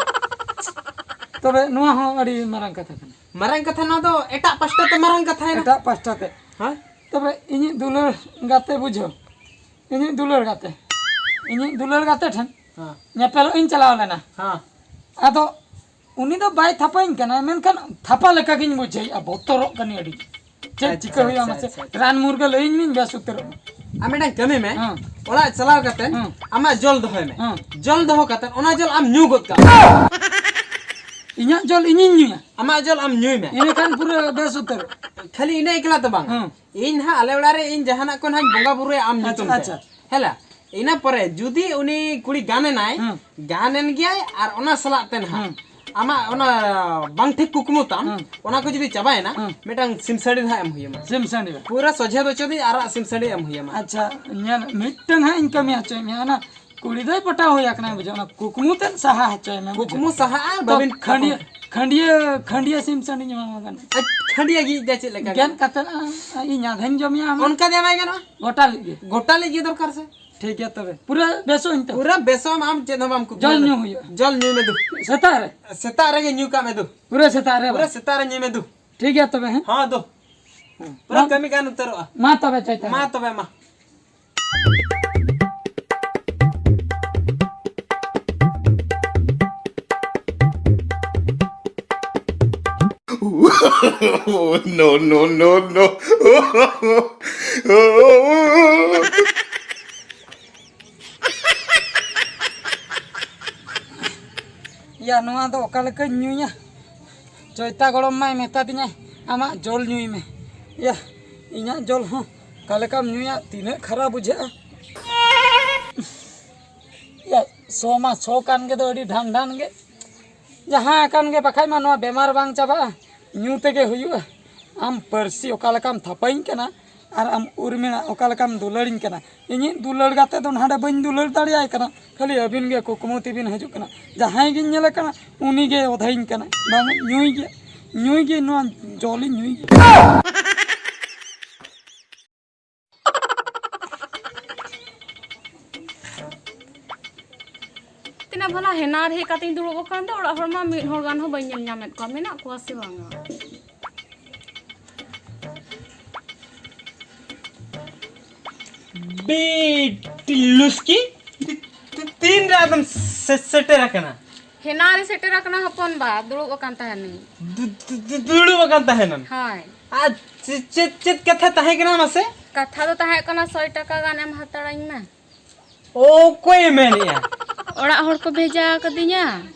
ᱛᱚᱵᱮ ᱱᱚᱣᱟ ᱦᱚᱸ ᱟᱹᱰᱤ ᱢᱟᱨᱟᱝ ᱠᱟᱛᱷᱟ ᱠᱟᱱᱟ᱾ ᱢᱟᱨᱟᱝ ᱠᱟᱛᱷᱟ ᱱᱚᱣᱟ ᱫᱚ ᱮᱴᱟᱜ ᱯᱟᱥᱴᱟ ᱛᱮ ᱢᱟᱨᱟᱝ ᱠᱟᱛᱷᱟᱭᱮᱱᱟ᱾ ᱮᱴᱟᱜ ᱯᱟᱥᱴᱟ ᱛᱮ᱾ ᱦᱮᱸ? ᱛᱚᱵᱮ ᱤᱧᱤᱡ ᱫᱩᱞᱟᱹᱲ ᱜᱟᱛᱮ ᱵᱩᱡᱷᱟᱹᱣ, ᱤᱧᱤᱡ ᱫᱩᱞᱟᱹᱲ ᱜᱟᱛᱮ, ᱤᱧᱤᱡ ᱫᱩᱞᱟᱹᱲ ᱜᱟᱛᱮ ᱴᱷᱮᱱ ᱦᱮᱸ᱾ ᱧᱮᱯᱮᱞᱚᱜ ᱤᱧ ᱪᱟᱞᱟᱣ ᱞᱮᱱᱟ᱾ ᱦᱮᱸ᱾ ᱟᱫᱚ ᱩᱱᱤ ᱫᱚ ᱵᱟᱭ ᱛᱷᱟᱯᱟᱧ ᱠᱟᱱᱟ, ᱢᱮᱱᱠᱷᱟᱱ ᱛᱷᱟᱯᱟ ᱞᱮᱠᱟᱜᱤᱧ ᱵᱩᱡᱷᱟᱹᱣᱮᱫᱼᱟ, ᱵᱚᱛᱚᱨᱚᱜ ᱠᱟᱹᱱᱟᱹᱧ ᱟᱹᱰᱤ᱾ ᱪᱮᱫ ᱟᱪᱪᱷᱟ, ᱪᱤᱠᱟᱹ ᱦᱩᱭᱩᱜᱼᱟ ᱟᱪᱪᱷᱟ, ᱢᱟᱥᱮ? ᱟᱪᱪᱷᱟ, ᱟᱪᱪᱷᱟ᱾ ᱨᱟᱱ ᱢᱩᱨᱜᱟᱹᱱ ᱞᱟᱹᱭᱟᱹᱧ ᱢᱮ, ᱵᱮᱥ ᱩᱛᱟᱹᱨᱚᱜ ᱢᱮ᱾ ᱟᱢ ᱢᱤᱫᱴᱟᱝ ᱠᱟᱹᱢᱤ ᱢᱮ, ᱦᱮᱸ᱾ ᱚᱲᱟᱜ ᱪᱟᱞᱟᱣ ᱠᱟᱛᱮ ᱦᱮᱸ᱾ ᱟᱢᱟᱜ ᱡᱚᱞ ᱫᱚᱦᱚᱭ ᱢᱮ᱾ ᱦᱮᱸ᱾ ᱡᱚᱞ ᱫᱚᱦᱚ ᱠᱟᱛᱮ ᱚᱱᱟ ᱡᱚᱞ ᱟᱢ ᱧᱩ ᱜᱚᱫ ᱠᱟᱜ ᱢᱮ᱾ ᱤᱧᱟᱹᱜ ᱡᱚᱞ ᱤᱧᱤᱧ ᱧᱩᱭᱟ? ᱟᱢᱟᱜ ᱡᱚᱞ ᱟᱢ ᱧᱩᱭ ᱢᱮ᱾ ᱤᱱᱟᱹᱠᱷᱟᱱ ᱯᱩᱨᱟᱹ ᱵᱮᱥ ᱩᱛᱟᱹᱨᱚᱜ᱾ ᱠᱷᱟᱹᱞᱤ ᱤᱱᱟᱹ ᱮᱠᱞᱟ ᱫᱚ ᱵᱟᱝ᱾ ᱦᱮᱸ᱾ ᱤᱧ ᱱᱟᱦᱟᱜ ᱟᱞᱮ ᱚᱲᱟᱜ ᱨᱮ ᱤᱧ ᱡᱟᱦᱟᱱᱟᱜ ᱠᱚ ᱱᱟᱦᱟᱜ ᱵᱚᱸᱜᱟ ᱵᱩᱨᱩᱭᱟ ᱟᱢ ᱟᱪᱪᱷᱟ, ᱧᱩᱛᱩᱢ ᱛᱮ᱾ ᱟᱪᱪᱷᱟ᱾ ᱦᱮᱞᱟ, ᱤᱱᱟᱹ ᱯᱚᱨᱮ ᱡᱩᱫᱤ ᱩᱱᱤ ᱠᱩᱲᱤ ᱜᱟᱱᱮᱱᱟᱭ, ᱦᱮᱸ᱾ ᱜᱟᱱᱮᱱ ᱜᱮᱭᱟᱭ, ᱟᱨ ᱚᱱᱟ ᱥᱟᱞᱟᱜ ᱛᱮ ᱱᱟᱦᱟᱜ ᱦᱮᱸ᱾ ᱟᱢᱟᱜ ᱚᱱᱟ ᱵᱟᱝ ᱴᱷᱤᱠ ᱠᱩᱠᱢᱩ ᱛᱟᱢ, ᱦᱮᱸ᱾ ᱚᱱᱟ ᱠᱚ ᱡᱩᱫᱤ ᱪᱟᱵᱟᱭᱮᱱᱟ, ᱦᱮᱸ᱾ ᱢᱤᱫᱴᱟᱝ ᱥᱤᱢ ᱥᱟᱹᱲᱤ ᱱᱟᱦᱟᱜ ᱮᱢ ᱦᱩᱭᱟᱢᱟ᱾ ᱥᱤᱢ ᱥᱟᱹᱲᱤ᱾ ᱯᱩᱨᱟᱹ ᱥᱚᱡᱷᱮ ᱫᱚ ᱪᱚᱫᱤ ᱟᱨᱟᱜ ᱥᱤᱢ ᱥᱟᱹᱲᱤ ᱮᱢ ᱦᱩᱭᱟᱢᱟ᱾ ᱟᱪᱪᱷᱟ, ᱧᱮᱞ, ᱢᱤᱫᱴᱟᱝ ᱦᱟᱸᱜ ᱤᱧ ᱠᱟᱹᱢᱤ ᱦᱚᱪᱚᱭ ᱢᱮᱭᱟ, ᱚᱱᱟ ᱠᱩᱲᱤ ᱫᱚᱭ ᱯᱚᱴᱟᱣ ᱦᱩᱭ ᱟᱠᱟᱱᱟ, ᱵᱩᱡᱷᱟᱹᱣ, ᱚᱱᱟ ᱠᱩᱠᱢᱩ ᱛᱮᱫ ᱥᱟᱦᱟ ᱦᱚᱪᱚᱭ ᱢᱮ, ᱵᱩᱡᱷᱟᱹᱣ᱾ ᱠᱩᱠᱢᱩ ᱥᱟᱦᱟᱜᱼᱟ, ᱛᱚ ᱵᱟᱹᱵᱤᱱ ᱠᱷᱟᱹᱱᱰᱤᱭᱟᱹ, ᱛᱟᱯᱟᱢ᱾ ᱠᱷᱟᱹᱱᱰᱤᱭᱟᱹ, ᱠᱷᱟᱹᱱᱰᱤᱭᱟᱹ ᱥᱤᱢ ᱥᱟᱹᱲᱤᱧ ᱮᱢᱟᱢᱟ ᱜᱟᱱᱚᱜ᱾ ᱟᱡ ᱠᱷᱟᱹᱱᱰᱤᱭᱟᱹ ᱜᱮ ᱤᱧ ᱫᱚ ᱪᱮᱫ ᱞᱮᱠᱟ ᱜᱮᱫ ᱜᱟᱱᱚᱜᱼᱟ? ᱠᱟᱛᱮ, ᱟ, ᱤᱧ ᱟᱫᱷᱟᱧ ᱡᱚᱢ ᱧᱟᱢᱟ᱾ ᱚᱱᱠᱟ ᱫᱚ ᱵᱟᱭ ᱜᱟᱱᱚᱜᱼᱟ? ᱜᱚᱴᱟ ᱞᱟᱹᱜᱤᱫ᱾ ᱜᱚᱴᱟ ᱞᱟᱹᱜᱤᱫ ᱫᱚᱨᱠᱟᱨ ᱥᱮ? ᱴᱷᱤᱠ ᱜᱮᱭᱟ ᱛᱚᱵᱮ᱾ ᱯᱩᱨᱟᱹ ᱵᱮᱥᱚᱜ ᱟᱹᱧ ᱛᱚ? ᱯᱩᱨᱟᱹ ᱵᱮᱥᱚᱜ ᱟᱢ, ᱟᱢ ᱪᱮᱫ ᱦᱚᱸ ᱵᱟᱢ ᱠᱩᱠᱢᱩ ᱡᱚᱞ ᱫᱟ᱾ ᱧᱩ ᱦᱩᱭᱩᱜᱼᱟ᱾ ᱡᱚᱞ ᱧᱩᱭ ᱢᱮ ᱫᱩ᱾ ᱥᱮᱛᱟᱜ ᱨᱮ? ᱥᱮᱛᱟᱜ ᱨᱮᱜᱮ ᱧᱩ ᱠᱟᱜ ᱢᱮ ᱫᱩ᱾ ᱯᱩᱨᱟᱹ ᱥᱮᱛᱟᱜ ᱨᱮ ᱯᱩᱨᱟᱹ ᱵᱟᱝ? ᱥᱮᱛᱟᱜ ᱨᱮ ᱧᱩᱭ ᱢᱮ ᱫᱩ᱾ ᱴᱷᱤᱠ ᱜᱮᱭᱟ ᱛᱚᱵᱮ, ᱦᱮᱸ? ᱦᱚᱸ ᱫᱩ᱾ ᱯᱩᱨᱟᱹ ᱢᱟ, ᱠᱟᱹᱢᱤ ᱜᱟᱱ ᱩᱛᱟᱹᱨᱚᱜᱼᱟ᱾ ᱢᱟ ᱛᱚᱵᱮ, ᱪᱚᱭᱛᱟ᱾ ᱢᱟ ᱛᱚᱵᱮ, ᱢᱟ᱾ No, no, no, no. ᱭᱟ, ᱱᱚᱣᱟ ᱫᱚ ᱚᱠᱟ ᱞᱮᱠᱟᱧ ᱧᱩᱭᱟ? ᱪᱚᱭᱛᱟ ᱜᱚᱲᱚᱢ ᱢᱟᱭ ᱢᱮᱛᱟ ᱫᱤᱧᱟ, "ᱟᱢᱟᱜ ᱡᱚᱞ ᱧᱩᱭ ᱢᱮ᱾" ᱭᱟ, ᱤᱧᱟᱹᱜ ᱡᱚᱞ ᱦᱚᱸ ᱚᱠᱟ ᱞᱮᱠᱟᱢ ᱧᱩᱭᱟ? ᱛᱤᱱᱟᱹᱜ ᱠᱷᱟᱨᱟ ᱵᱩᱡᱷᱟᱹᱜᱼᱟ᱾ ᱭᱟ, ᱥᱚ ᱢᱟ ᱥᱚ ᱠᱟᱱ ᱜᱮ ᱫᱚ, ᱟᱹᱰᱤ ᱰᱷᱟᱱ ᱰᱷᱟᱱ ᱜᱮ᱾ ᱡᱟᱦᱟᱸ ᱟᱠᱟᱱ ᱜᱮ, ᱵᱟᱠᱷᱟᱡ ᱢᱟ ᱱᱚᱣᱟ ᱵᱮᱢᱟᱨ ᱵᱟᱝ ᱪᱟᱵᱟᱜᱼᱟ, ᱧᱩ ᱛᱮᱜᱮ ᱦᱩᱭᱩᱜᱼᱟ᱾ ᱟᱢ ᱯᱟᱹᱨᱥᱤ ᱚᱠᱟ ᱞᱮᱠᱟᱢ ᱛᱷᱟᱯᱟᱧ ᱠᱟᱱᱟ, ᱟᱨ ᱟᱢ ᱩᱨᱢᱤᱞᱟ ᱚᱠᱟ ᱞᱮᱠᱟᱢ ᱫᱩᱞᱟᱹᱲᱤᱧ ᱠᱟᱱᱟ᱾ ᱤᱧᱤᱡ ᱫᱩᱞᱟᱹᱲ ᱜᱟᱛᱮ ᱫᱚ ᱱᱟᱦᱟᱸᱰᱮ ᱵᱟᱹᱧ ᱫᱩᱞᱟᱹᱲ ᱫᱟᱲᱮᱭᱟᱭ ᱠᱟᱱᱟ, ᱠᱷᱟᱹᱞᱤ ᱟᱹᱵᱤᱱ ᱜᱮ ᱠᱩᱠᱢᱩ ᱛᱮᱵᱤᱱ ᱦᱤᱡᱩᱜ ᱠᱟᱱᱟ᱾ ᱡᱟᱦᱟᱸᱭ ᱜᱤᱧ ᱧᱮᱞᱮ ᱠᱟᱱᱟ, ᱩᱱᱤ ᱜᱮ ᱚᱫᱷᱟᱭᱤᱧ ᱠᱟᱱᱟ᱾ ᱵᱟᱝ, ᱧᱩᱭ ᱜᱮ, ᱧᱩᱭ ᱜᱮ, ᱱᱚᱣᱟ ᱡᱚᱞᱤᱧ ᱧᱩᱭ ᱜᱮ᱾ ᱛᱤᱱᱟᱹᱜ ᱵᱷᱟᱞᱟ ᱦᱮᱱᱟᱨ ᱦᱮᱡ ᱠᱟᱛᱮᱧ ᱫᱩᱲᱩᱵ ᱟᱠᱟᱱ ᱫᱚ, ᱚᱲᱟᱜ ᱦᱚᱲ ᱢᱟ ᱢᱤᱫ ᱦᱚᱲ ᱜᱟᱱ ᱦᱚᱸ ᱵᱟᱹᱧ ᱧᱮᱞ ᱧᱟᱢᱮᱫ ᱠᱚᱣᱟ, ᱢᱮᱱᱟᱜ ᱠᱚᱣᱟ ᱥᱮ ᱵᱟᱝᱟ? ᱵᱤᱴᱤ ᱞᱩᱥᱠᱤ, ᱛᱤ-, ᱛᱤ-, ᱛᱤᱱ ᱨᱮ ᱟᱫᱚᱢ ᱥᱮ-, ᱥᱮᱴᱮᱨ ᱟᱠᱟᱱᱟ? ᱦᱮᱱᱟᱨᱮ ᱥᱮᱴᱮᱨ ᱟᱠᱟᱱᱟ ᱦᱚᱯᱚᱱ ᱵᱟ, ᱫᱩᱲᱩᱵ ᱟᱠᱟᱱ ᱛᱟᱦᱮᱱᱤᱧ᱾ ᱫᱩ-, ᱫᱩ-, ᱫᱩ-, ᱫᱩᱲᱩᱵ ᱟᱠᱟᱱ ᱛᱟᱦᱮᱱᱟᱢ? ᱦᱳᱭ᱾ ᱟᱨ ᱪᱮ-, ᱪᱮᱫ, ᱪᱮᱫ ᱠᱟᱛᱷᱟ ᱛᱟᱦᱮᱸ ᱠᱟᱱᱟ ᱢᱟᱥᱮ? ᱠᱟᱛᱷᱟ ᱫᱚ ᱛᱟᱦᱮᱸ ᱠᱟᱱᱟ, ᱥᱚᱭ ᱴᱟᱠᱟ ᱜᱟᱱ ᱮᱢ ᱦᱟᱛᱟᱲᱟᱹᱧ ᱢᱮ᱾ ᱚᱠᱚᱭᱮ ᱢᱮᱱᱮᱜᱼᱟ? ᱚᱲᱟᱜ ᱦᱚᱲ ᱠᱚ ᱵᱷᱮᱡᱟ ᱟᱠᱟᱫᱤᱧᱟ᱾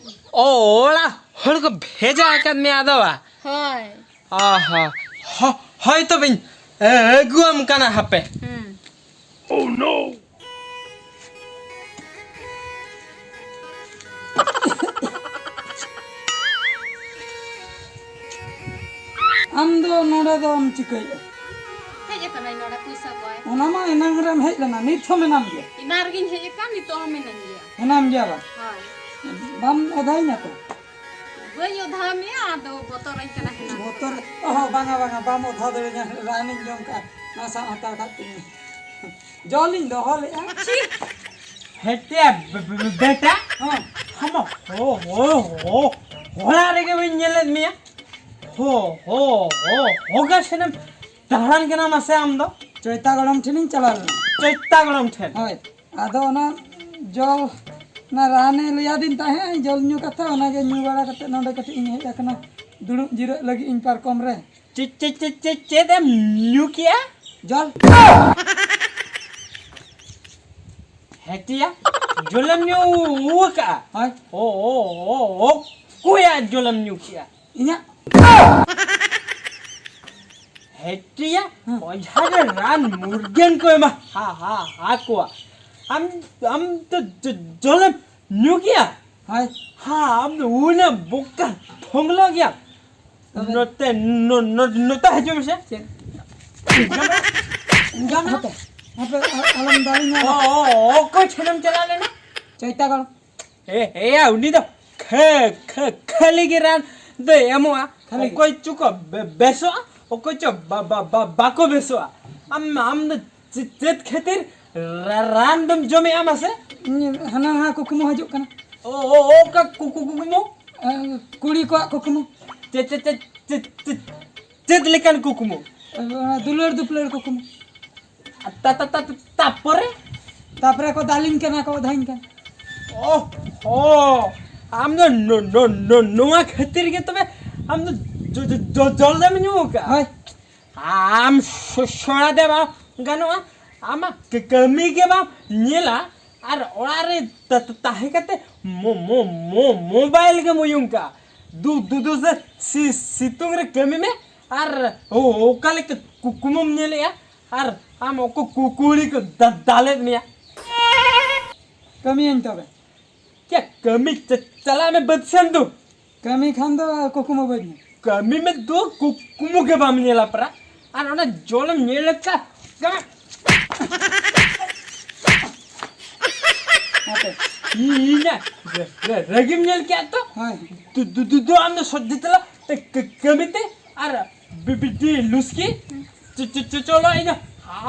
ᱚ, ᱚᱲᱟᱜ ᱦᱚᱲ ᱠᱚ ᱵᱷᱮᱡᱟ ᱟᱠᱟᱫ ᱢᱮᱭᱟ ᱟᱫᱚ ᱵᱟ? ᱦᱳᱭ᱾ ᱚ ᱦᱚᱸ᱾ ᱦᱚ-, ᱦᱳᱭ ᱛᱚᱵᱮᱧ ᱟᱹᱜᱩᱣᱟᱢ ᱠᱟᱱᱟ ᱦᱟᱯᱮ᱾ ᱦᱩᱸ᱾ ᱟᱢ ᱫᱚ ᱱᱚᱰᱮ ᱫᱚᱢ ᱪᱤᱠᱟᱹᱭᱮᱫᱼᱟ? ᱦᱮᱡ ᱟᱠᱟᱱᱟᱹᱧ ᱱᱚᱰᱮ ᱯᱩᱭᱥᱟᱹ ᱠᱚᱭ᱾ ᱚᱱᱟ ᱢᱟ ᱮᱱᱟᱝ ᱨᱮᱢ ᱦᱮᱡ ᱞᱮᱱᱟ, ᱱᱤᱛ ᱦᱚᱸ ᱢᱮᱱᱟᱢ ᱜᱮᱭᱟ᱾ ᱮᱱᱟᱝ ᱨᱮᱜᱤᱧ ᱦᱮᱡ ᱟᱠᱟᱱ, ᱱᱤᱛᱚᱜ ᱦᱚᱸ ᱢᱤᱱᱟᱹᱧ ᱜᱮᱭᱟ᱾ ᱦᱮᱱᱟᱢ ᱜᱮᱭᱟ ᱵᱟᱝ? ᱦᱳᱭ᱾ ᱵᱟᱢ ᱚᱫᱷᱟᱭᱤᱧᱟ ᱛᱚ? ᱵᱟᱹᱧ ᱚᱫᱷᱟ ᱢᱮᱭᱟ, ᱟᱫᱚ ᱵᱚᱛᱚᱨᱟᱹᱧ ᱠᱟᱱᱟ ᱦᱮᱱᱟᱝ᱾ ᱵᱚᱛᱚᱨ? ᱚᱦᱚ, ᱵᱟᱝᱟ, ᱵᱟᱝᱟ, ᱵᱟᱢ ᱚᱫᱷᱟ ᱫᱟᱲᱮᱧᱟ, ᱨᱟᱱᱤᱧ ᱡᱚᱢ ᱠᱟᱜᱼᱟ, ᱱᱟᱥᱟᱜ ᱦᱟᱛᱟᱲ ᱠᱟᱜ ᱛᱤᱧᱟᱹ᱾ ᱡᱚᱞᱤᱧ ᱫᱚᱦᱚ ᱞᱮᱜᱼᱟ᱾ ᱪᱤ? ᱦᱮᱴᱤᱭᱟ ᱵᱮ-, ᱵᱮ-, ᱵᱮ-, ᱵᱮᱴᱟ᱾ ᱦᱚᱸ᱾ ᱦᱟᱢᱟ, ᱦᱚ, ᱦᱚ, ᱦᱚ, ᱦᱚᱲᱟ ᱨᱮᱜᱮ ᱵᱟᱹᱧ ᱧᱮᱞᱮᱫ ᱢᱮᱭᱟ᱾ ᱦᱚ, ᱦᱚ, ᱦᱚ, ᱦᱚᱜᱟ ᱥᱮᱱᱮᱢ ᱫᱟᱬᱟᱱ ᱠᱟᱱᱟ ᱢᱟᱥᱮ ᱟᱢ ᱫᱚ? ᱪᱚᱭᱛᱟ ᱜᱚᱲᱚᱢ ᱴᱷᱮᱱᱤᱧ ᱪᱟᱞᱟᱣ ᱞᱮᱱᱟ᱾ ᱪᱚᱭᱛᱟ ᱜᱚᱲᱚᱢ ᱴᱷᱮᱱ? ᱦᱳᱭ᱾ ᱟᱫᱚ ᱚᱱᱟ ᱡᱚᱞ, ᱚᱱᱟ ᱨᱟᱱᱮ ᱞᱟᱹᱭᱟᱫᱤᱧ ᱛᱟᱦᱮᱸᱫ, ᱡᱚᱞ ᱧᱩ ᱠᱟᱛᱷᱟ, ᱚᱱᱟᱜᱮ ᱧᱩ ᱵᱟᱲᱟ ᱠᱟᱛᱮ ᱱᱚᱰᱮ ᱠᱟᱹᱴᱤᱡ ᱤᱧ ᱦᱮᱡ ᱟᱠᱟᱱᱟ᱾ ᱫᱩᱲᱩᱵ ᱡᱤᱨᱟᱹᱜ ᱞᱟᱹᱜᱤᱫ ᱤᱧ ᱯᱟᱨᱠᱚᱢ ᱨᱮ᱾ ᱪᱮᱫ, ᱪᱮᱫ, ᱪᱮᱫ, ᱪᱮᱫ, ᱪᱮᱫ ᱮᱢ ᱧᱩ ᱠᱮᱜᱼᱟ? ᱡᱚᱞ᱾ ᱦᱮᱴᱤᱭᱟ? ᱡᱚᱞᱮᱢ ᱧᱩ ᱟᱠᱟᱜᱼᱟ? ᱦᱳᱭ᱾ ᱚ, ᱚ, ᱚ, ᱚᱠᱚᱭᱟᱜ ᱡᱚᱞᱮᱢ ᱧᱩ ᱠᱮᱜᱼᱟ? ᱤᱧᱟᱹᱜ᱾ ᱦᱮᱴᱤᱭᱟ, ᱦᱮᱸ᱾ ᱚᱡᱷᱟ ᱜᱮ ᱨᱟᱱ ᱢᱩᱨᱜᱟᱹᱱ ᱠᱚ ᱮᱢᱟ᱾ ᱦᱟ, ᱦᱟ, ᱦᱟ ᱠᱚᱣᱟ᱾ ᱟᱢ, ᱟᱢ ᱫᱚ ᱡᱚ-, ᱡᱚᱞᱮᱢ ᱧᱩ ᱠᱮᱜᱼᱟ? ᱦᱳᱭ᱾ ᱦᱟ, ᱟᱢ ᱫᱚ ᱩᱱᱟᱹᱜ ᱵᱚᱠᱟ ᱴᱷᱚᱝᱞᱚ ᱜᱮᱭᱟᱢ᱾ ᱛᱚᱵᱮ? ᱱᱚᱛᱮ, ᱱᱚ-, ᱱᱚ-, ᱱᱚᱛᱮ ᱦᱤᱡᱩᱜ ᱢᱮᱥᱮ᱾ ᱪᱮᱫ? ᱦᱟᱯᱮ, ᱦᱟᱯᱮ, ᱟ-, ᱟᱞᱚᱢ ᱫᱟᱞᱤᱧᱟ᱾ ᱚ, ᱚ, ᱚᱠᱚᱭ ᱴᱷᱮᱱᱮᱢ ᱪᱟᱞᱟᱣ ᱞᱮᱱᱟ? ᱪᱚᱭᱛᱟᱜᱚᱲ᱾ ᱮ, ᱮᱭᱟ, ᱩᱱᱤ ᱫᱚ ᱠᱷᱟᱹ-, ᱠᱷᱟᱹ-, ᱠᱷᱟᱹᱞᱤ ᱜᱮ ᱨᱟᱱ ᱫᱚᱭ ᱮᱢᱚᱜᱼᱟ᱾ ᱠᱷᱟᱹᱞᱤ ᱜᱮ? ᱚᱠᱚᱭ ᱪᱚᱠᱚ ᱵᱮ-, ᱵᱮᱥᱚᱜᱼᱟ, ᱚᱠᱚᱭ ᱪᱚ ᱵᱟ-, ᱵᱟ-, ᱵᱟ-, ᱵᱟᱠᱚ ᱵᱮᱥᱚᱜᱼᱟ᱾ ᱟᱢ, ᱟᱢ ᱫᱚ ᱪᱮ-, ᱪᱮᱫ ᱠᱷᱟᱹᱛᱤᱨ ᱨᱟ-, ᱨᱟᱱ ᱫᱚᱢ ᱡᱚᱢᱮᱜᱼᱟ ᱢᱟᱥᱮ? ᱤᱧ ᱦᱟᱱᱟ ᱱᱟᱣᱟ ᱠᱩᱠᱢᱩ ᱦᱤᱡᱩᱜ ᱠᱟᱱᱟ᱾ ᱚ, ᱚ, ᱚᱠᱟ ᱠᱩ-, ᱠᱩ-, ᱠᱩᱠᱢᱩ? ᱮ, ᱠᱩᱲᱤ ᱠᱚᱣᱟᱜ ᱠᱩᱠᱢᱩ᱾ ᱪᱮ-, ᱪᱮ-, ᱪᱮ-, ᱪᱮ-, ᱪᱮ-, ᱪᱮᱫ ᱞᱮᱠᱟᱱ ᱠᱩᱠᱢᱩ? ᱮ, ᱫᱩᱞᱟᱹᱲ ᱫᱩᱯᱞᱟᱹᱲ ᱠᱩᱠᱢᱩ᱾ ᱟ, ᱛᱟ-, ᱛᱟ-, ᱛᱟ-, ᱛᱟ-, ᱛᱟᱯᱚᱨᱮ? ᱛᱟᱯᱚᱨᱮ ᱠᱚ ᱫᱟᱞᱤᱧ ᱠᱟᱱᱟ, ᱠᱚ ᱚᱫᱷᱟᱧ ᱠᱟᱱᱟ᱾ ᱚ, ᱚ, ᱟᱢ ᱫᱚ ᱱᱚ-, ᱱᱚ-, ᱱᱚ-, ᱱᱚᱣᱟ ᱠᱷᱟᱹᱛᱤᱨ ᱜᱮ ᱛᱚᱵᱮ ᱟᱢ ᱫᱚ ᱡᱚ-, ᱡᱚ-, ᱡᱚ-, ᱡᱚᱞ ᱫᱟᱜ ᱮᱢ ᱧᱩ ᱟᱠᱟᱜᱼᱟ? ᱦᱳᱭ᱾ ᱟᱢ ᱥᱚ-, ᱥᱚᱲᱟ ᱫᱮ ᱵᱟᱝ ᱜᱟᱱᱚᱜᱼᱟ, ᱟᱢᱟᱜ ᱠᱟᱹ-, ᱠᱟᱹᱢᱤ ᱜᱮ ᱵᱟᱢ ᱧᱮᱞᱟ ᱟᱨ ᱚᱲᱟᱜ ᱨᱮ ᱛᱟ-, ᱛᱟ-, ᱛᱟᱦᱮᱸ ᱠᱟᱛᱮ ᱢᱳ-, ᱢᱳ-, ᱢᱳ-, ᱢᱳᱵᱟᱭᱤᱞ ᱜᱮᱢ ᱩᱭᱩᱝ ᱠᱟᱜᱼᱟ᱾ ᱫᱩ-, ᱫᱩ-, ᱫᱩ ᱥᱮ ᱥᱤ-, ᱥᱤᱛᱩᱝ ᱨᱮ ᱠᱟᱹᱢᱤ ᱢᱮ ᱟᱨ ᱚ-, ᱚᱠᱟ ᱞᱮᱠᱟ ᱠᱩ-, ᱠᱩᱠᱢᱩᱢ ᱧᱮᱞᱮᱜᱼᱟ ᱟᱨ ᱟᱢ ᱚᱠᱚ ᱠᱩ-, ᱠᱩᱲᱤ ᱠᱚ ᱫᱟ-, ᱫᱟᱞᱮᱫ ᱢᱮᱭᱟ? ᱠᱟᱹᱢᱤᱭᱟᱹᱧ ᱛᱚᱵᱮ᱾ ᱪᱮᱫ ᱠᱟᱹᱢᱤ ᱪᱟ-, ᱪᱟᱞᱟᱜ ᱢᱮ ᱵᱟᱹᱫᱽ ᱥᱮᱱ ᱫᱩ᱾ ᱠᱟᱹᱢᱤ ᱠᱷᱟᱱ ᱫᱚ ᱠᱩᱠᱢᱩ ᱵᱟᱹᱧ ᱧᱮᱞ᱾ ᱠᱟᱹᱢᱤ ᱢᱮ ᱫᱩ, ᱠᱩᱠᱢᱩ ᱜᱮ ᱵᱟᱢ ᱧᱮᱞᱟ ᱯᱟᱨᱟ᱾ ᱟᱨ ᱚᱱᱟ ᱡᱚᱞᱮᱢ ᱧᱮᱞ ᱞᱮᱫ ᱠᱷᱟᱱ, ᱠᱟᱹᱢᱤ᱾ ᱦᱟᱯᱮ᱾ ᱤ-, ᱤᱧᱟᱜ ᱨᱟᱹ-, ᱨᱟᱹ-, ᱨᱟᱹᱜᱤᱢ ᱧᱮᱞ ᱠᱮᱫ ᱛᱚ? ᱦᱳᱭ᱾ ᱫᱩ, ᱫᱩ, ᱫᱩ, ᱫᱩ, ᱟᱢ ᱫᱚ ᱥᱚᱡᱷᱮ ᱪᱟᱞᱟᱜ ᱛᱮ ᱠᱟᱹ-, ᱠᱟᱹᱢᱤ ᱛᱮ ᱟᱨ ᱵᱤ-, ᱵᱤᱴᱤ ᱞᱩᱥᱠᱤ ᱪᱚ-, ᱪᱚ-, ᱪᱚ-, ᱪᱚᱞᱚ ᱤᱧ ᱫᱚ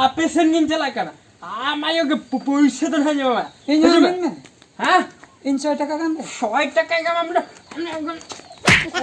ᱟᱯᱮ ᱥᱮᱱ ᱜᱤᱧ ᱪᱟᱞᱟᱜ ᱠᱟᱱᱟ᱾ ᱟᱢ ᱟᱭᱳ ᱜᱮ ᱯᱩ-, ᱯᱩᱭᱥᱟᱹ ᱫᱚ ᱱᱟᱦᱟᱜ ᱧᱟᱢᱟ᱾ ᱤᱧ ᱦᱚᱸ ᱦᱤᱡᱩᱜ ᱢᱮ᱾ ᱤᱢᱟᱹᱧ ᱢᱮ᱾ ᱦᱮᱸ? ᱤᱧ ᱥᱚᱭ ᱴᱟᱠᱟ ᱜᱟᱱ ᱫᱮ᱾ ᱥᱚᱭ ᱴᱟᱠᱟ ᱜᱮ ᱟᱢ ᱫᱚ᱾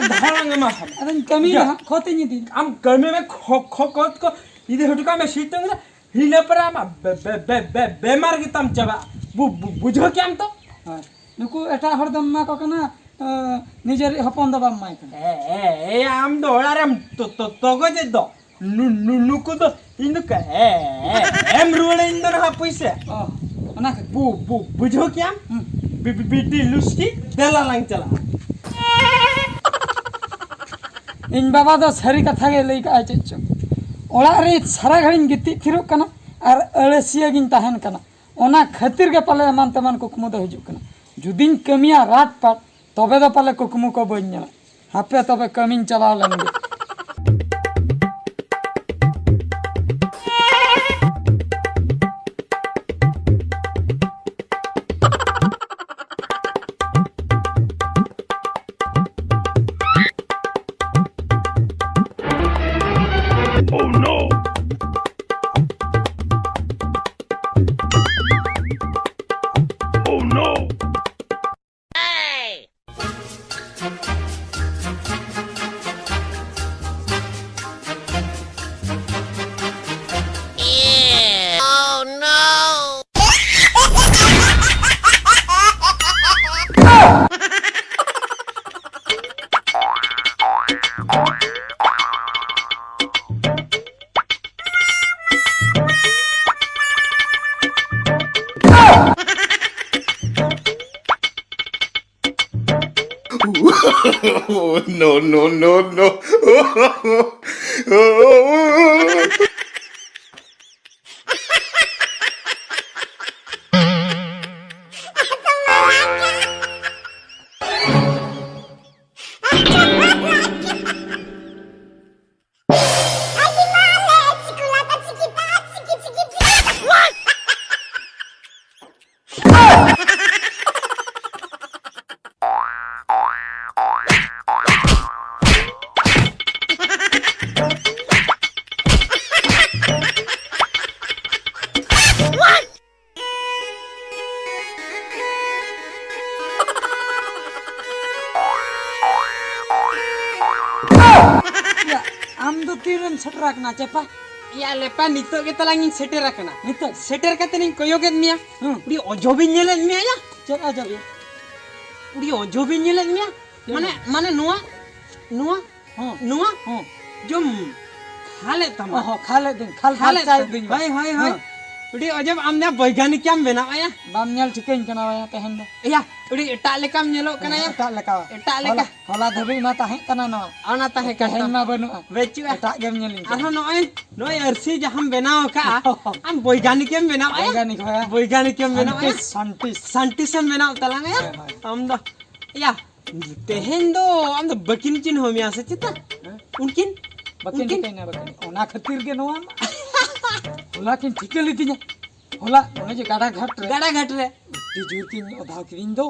ᱫᱷᱟᱲᱟᱝ ᱮᱢᱟ ᱦᱟᱢ᱾ ᱟᱫᱚᱧ ᱠᱟᱹᱢᱤᱭᱟ ᱭᱟ᱾ ᱦᱟᱸᱜ, ᱠᱷᱚᱛ ᱤᱧ ᱤᱫᱤ᱾ ᱟᱢ ᱠᱟᱹᱢᱤ ᱢᱮ, ᱠᱷᱚ-, ᱠᱷᱚ-, ᱠᱷᱚᱛ ᱠᱚ ᱤᱫᱤ ᱦᱚᱴᱚ ᱠᱟᱜ ᱢᱮ ᱥᱤᱛᱩᱝ ᱨᱮ᱾ ᱤᱱᱟᱹ ᱯᱚᱨᱮ ᱟᱢᱟᱜ ᱵᱮ-, ᱵᱮ-, ᱵᱮ-, ᱵᱮ-, ᱵᱮᱢᱟᱨ ᱜᱮᱛᱟᱢ ᱪᱟᱵᱟᱜᱼᱟ᱾ ᱵᱩ-, ᱵᱩ-, ᱵᱩᱡᱷᱟᱹᱣ ᱠᱮᱜᱼᱟᱢ ᱛᱚ? ᱦᱳᱭ᱾ ᱱᱩᱠᱩ ᱮᱴᱟᱜ ᱦᱚᱲ ᱫᱚᱢ ᱮᱢᱟ ᱠᱚ ᱠᱟᱱᱟ, ᱮᱸ, ᱱᱤᱡᱮᱨᱤᱡ ᱦᱚᱯᱚᱱ ᱫᱚ ᱵᱟᱢ ᱮᱢᱟᱭ ᱠᱟᱱᱟ᱾ ᱮ, ᱮ, ᱮ, ᱟᱢ ᱫᱚ ᱚᱲᱟᱜ ᱨᱮᱢ ᱛᱚ-, ᱛᱚ-, ᱛᱚᱜᱚᱡᱮᱫ ᱫᱚ᱾ ᱱᱩ-, ᱱᱩ-, ᱱᱩᱠᱩ ᱫᱚ ᱤᱧ ᱫᱚ ᱠᱟ-, ᱮ-, ᱮ-, ᱮᱢ ᱨᱩᱣᱟᱹᱲᱟᱹᱧ ᱫᱚ ᱱᱟᱦᱟᱜ ᱯᱩᱭᱥᱟᱹ᱾ ᱚ, ᱚᱱᱟ ᱠᱷᱟᱹᱛᱤᱨ ᱵᱩ-, ᱵᱩ-, ᱵᱩᱡᱷᱟᱹᱣ ᱠᱮᱭᱟᱢ? ᱦᱩᱸ᱾ ᱵᱤ-, ᱵᱤ-, ᱵᱤᱴᱤ ᱞᱩᱥᱴᱤ, ᱫᱮᱞᱟ ᱞᱟᱝ ᱪᱟᱞᱟᱜᱼᱟ᱾ ᱤᱧ ᱵᱟᱵᱟ ᱫᱚ ᱥᱟᱹᱨᱤ ᱠᱟᱛᱷᱟ ᱜᱮ ᱞᱟᱹᱭ ᱠᱟᱜᱼᱟᱭ ᱪᱮᱫ ᱪᱚ᱾ ᱚᱲᱟᱜ ᱨᱮ ᱥᱟᱨᱟ ᱜᱷᱟᱹᱲᱤᱧ ᱜᱤᱛᱤᱡ ᱛᱷᱤᱨᱚᱜ ᱠᱟᱱᱟ ᱟᱨ ᱟᱹᱲᱟᱹᱥᱤᱭᱟᱹ ᱜᱤᱧ ᱛᱟᱦᱮᱱ ᱠᱟᱱᱟ᱾ ᱚᱱᱟ ᱠᱷᱟᱹᱛᱤᱨ ᱜᱮ ᱯᱟᱞᱮ ᱮᱢᱟᱱ ᱛᱮᱢᱟᱱ ᱠᱩᱠᱢᱩ ᱫᱚ ᱦᱤᱡᱩᱜ ᱠᱟᱱᱟ᱾ ᱡᱩᱫᱤᱧ ᱠᱟᱹᱢᱤᱭᱟ ᱨᱟᱴ ᱯᱟᱴ, ᱛᱚᱵᱮ ᱫᱚ ᱯᱟᱞᱮ ᱠᱩᱠᱢᱩ ᱠᱚ ᱵᱟᱹᱧ ᱧᱮᱞᱟ᱾ ᱦᱟᱯᱮ ᱛᱚᱵᱮ ᱠᱟᱹᱢᱤᱧ ᱪᱟᱞᱟᱣ ᱞᱮᱱ ᱜᱮ᱾ Oh no! Oh no! No, no, no, no. ᱭᱟ, ᱟᱢ ᱫᱚ ᱛᱤᱨᱮᱢ ᱥᱮᱴᱮᱨ ᱟᱠᱟᱱᱟ, ᱪᱮᱯᱟ? ᱭᱟ, ᱞᱮᱯᱟ, ᱱᱤᱛᱚᱜ ᱜᱮ ᱛᱟᱞᱟᱝ ᱤᱧ ᱥᱮᱴᱮᱨ ᱟᱠᱟᱱᱟ᱾ ᱱᱤᱛᱚᱜ? ᱥᱮᱴᱮᱨ ᱠᱟᱛᱮ ᱤᱧ ᱠᱚᱭᱚᱜᱮᱫ ᱢᱮᱭᱟ᱾ ᱦᱩᱸ᱾ ᱩᱰᱤ ᱚᱡᱚᱵᱤᱧ ᱧᱮᱞᱮᱫ ᱢᱮᱭᱟ, ᱭᱟ᱾ ᱪᱮᱫ ᱚᱡᱚᱵ ᱭᱟ? ᱩᱰᱤ ᱚᱡᱚᱵᱤᱧ ᱧᱮᱞᱮᱫ ᱢᱮᱭᱟ᱾ ᱪᱮᱫ ᱢᱟᱱᱮ, ᱚᱡᱚᱵ? ᱢᱟᱱᱮ ᱱᱚᱣᱟ, ᱱᱚᱣᱟ, ᱦᱚᱸ᱾ ᱱᱚᱣᱟ ᱦᱚᱸ᱾ ᱡᱚᱢ ᱠᱷᱟᱞᱮᱫ ᱛᱟᱢᱟ᱾ ᱚ ᱦᱚᱸ, ᱠᱷᱟᱞᱮᱫ ᱫᱩᱧ, ᱠᱷᱟᱞ ᱠᱷᱟᱞᱮᱫ ᱯᱷᱟᱨᱪᱟᱭᱮᱫ ᱛᱟᱢᱟ᱾ ᱫᱩᱧ᱾ ᱦᱳᱭ, ᱦᱳᱭ, ᱦᱳᱭ᱾ ᱦᱚᱸ᱾ ᱩᱰᱤ ᱚᱡᱚᱵ, ᱟᱢ ᱫᱚ ᱵᱳᱭᱜᱟᱱᱤᱠ ᱮᱢ ᱵᱮᱱᱟᱣ ᱟᱭᱟ? ᱵᱟᱢ ᱧᱮᱞ ᱴᱷᱤᱠᱟᱹᱧ ᱠᱟᱱᱟ ᱵᱟᱭᱟ ᱛᱮᱦᱮᱧ ᱫᱚ᱾ ᱮᱭᱟ, ᱩᱰᱤ ᱮᱴᱟᱜ ᱞᱮᱠᱟᱢ ᱧᱮᱞᱚᱜ ᱠᱟᱱᱟ ᱭᱟ᱾ ᱮᱴᱟᱜ ᱞᱮᱠᱟ᱾ ᱮᱴᱟᱜ ᱞᱮᱠᱟ᱾ ᱦᱚᱞᱟ, ᱦᱚᱞᱟ ᱫᱷᱟᱹᱵᱤᱡ ᱢᱟ ᱛᱟᱦᱮᱸ ᱠᱟᱱᱟ ᱱᱚᱣᱟ᱾ ᱚᱱᱟ ᱛᱟᱦᱮᱸ ᱠᱟᱱ ᱛᱮᱦᱮᱧ ᱛᱟᱢᱟ᱾ ᱢᱟ ᱵᱟᱹᱱᱩᱜᱼᱟ᱾ ᱵᱟᱹᱪᱩᱜᱼᱟ᱾ ᱮᱴᱟᱜ ᱜᱮᱢ ᱧᱮᱞᱤᱧ ᱠᱟᱱᱟ᱾ ᱟᱨᱦᱚᱸ ᱱᱚᱜᱼᱚᱭ, ᱱᱚᱜᱼᱚᱭ ᱟᱹᱨᱥᱤ ᱡᱟᱦᱟᱸᱢ ᱵᱮᱱᱟᱣ ᱟᱠᱟᱜᱼᱟ, ᱟᱢ ᱵᱳᱭᱜᱟᱱᱤᱠ ᱮᱢ ᱵᱮᱱᱟᱣ ᱟᱭᱟ? ᱵᱳᱭᱜᱟᱱᱤᱠ, ᱦᱳᱭ᱾ ᱵᱳᱭᱜᱟᱱᱤᱠ ᱮᱢ ᱵᱮᱱᱟᱣ ᱟᱭᱟ? Scientist, scientist᱾ Scientist ᱮᱢ ᱵᱮᱱᱟᱣ ᱛᱟᱞᱟᱝ ᱟᱭᱟ? ᱦᱳᱭ, ᱦᱳᱭ᱾ ᱟᱢ ᱫᱚ, ᱮᱭᱟ, ᱛᱮᱦᱮᱧ ᱫᱚ ᱟᱢ ᱫᱚ ᱵᱟᱹᱠᱤᱱ ᱪᱤᱱᱦᱟᱹᱣ ᱢᱮᱭᱟ ᱥᱮ ᱪᱮᱛᱟ? ᱦᱮᱸ? ᱩᱱᱠᱤᱱ? ᱵᱟᱹᱠᱤᱱ ᱩᱱᱠᱤᱱ? ᱴᱷᱤᱠᱟᱹᱭᱱᱟ, ᱵᱟᱹᱠᱤᱱ᱾ ᱚᱱᱟ ᱠᱷᱟᱹᱛᱤᱨ ᱜᱮ ᱱᱚᱣᱟ ᱢᱟ᱾ ᱦᱚᱞᱟ ᱠᱤᱱ ᱴᱷᱤᱠᱟᱹ ᱞᱤᱫᱤᱧᱟ᱾ ᱦᱚᱞᱟ ᱚᱱᱮ ᱡᱮ ᱜᱟᱰᱟ ᱜᱷᱟᱴ ᱨᱮ᱾ ᱜᱟᱰᱟ ᱜᱷᱟᱴ ᱨᱮ᱾ ᱟᱹᱰᱤ ᱡᱳᱨ ᱠᱤᱱ ᱚᱫᱷᱟᱣ ᱠᱤᱫᱤᱧ ᱫᱚ᱾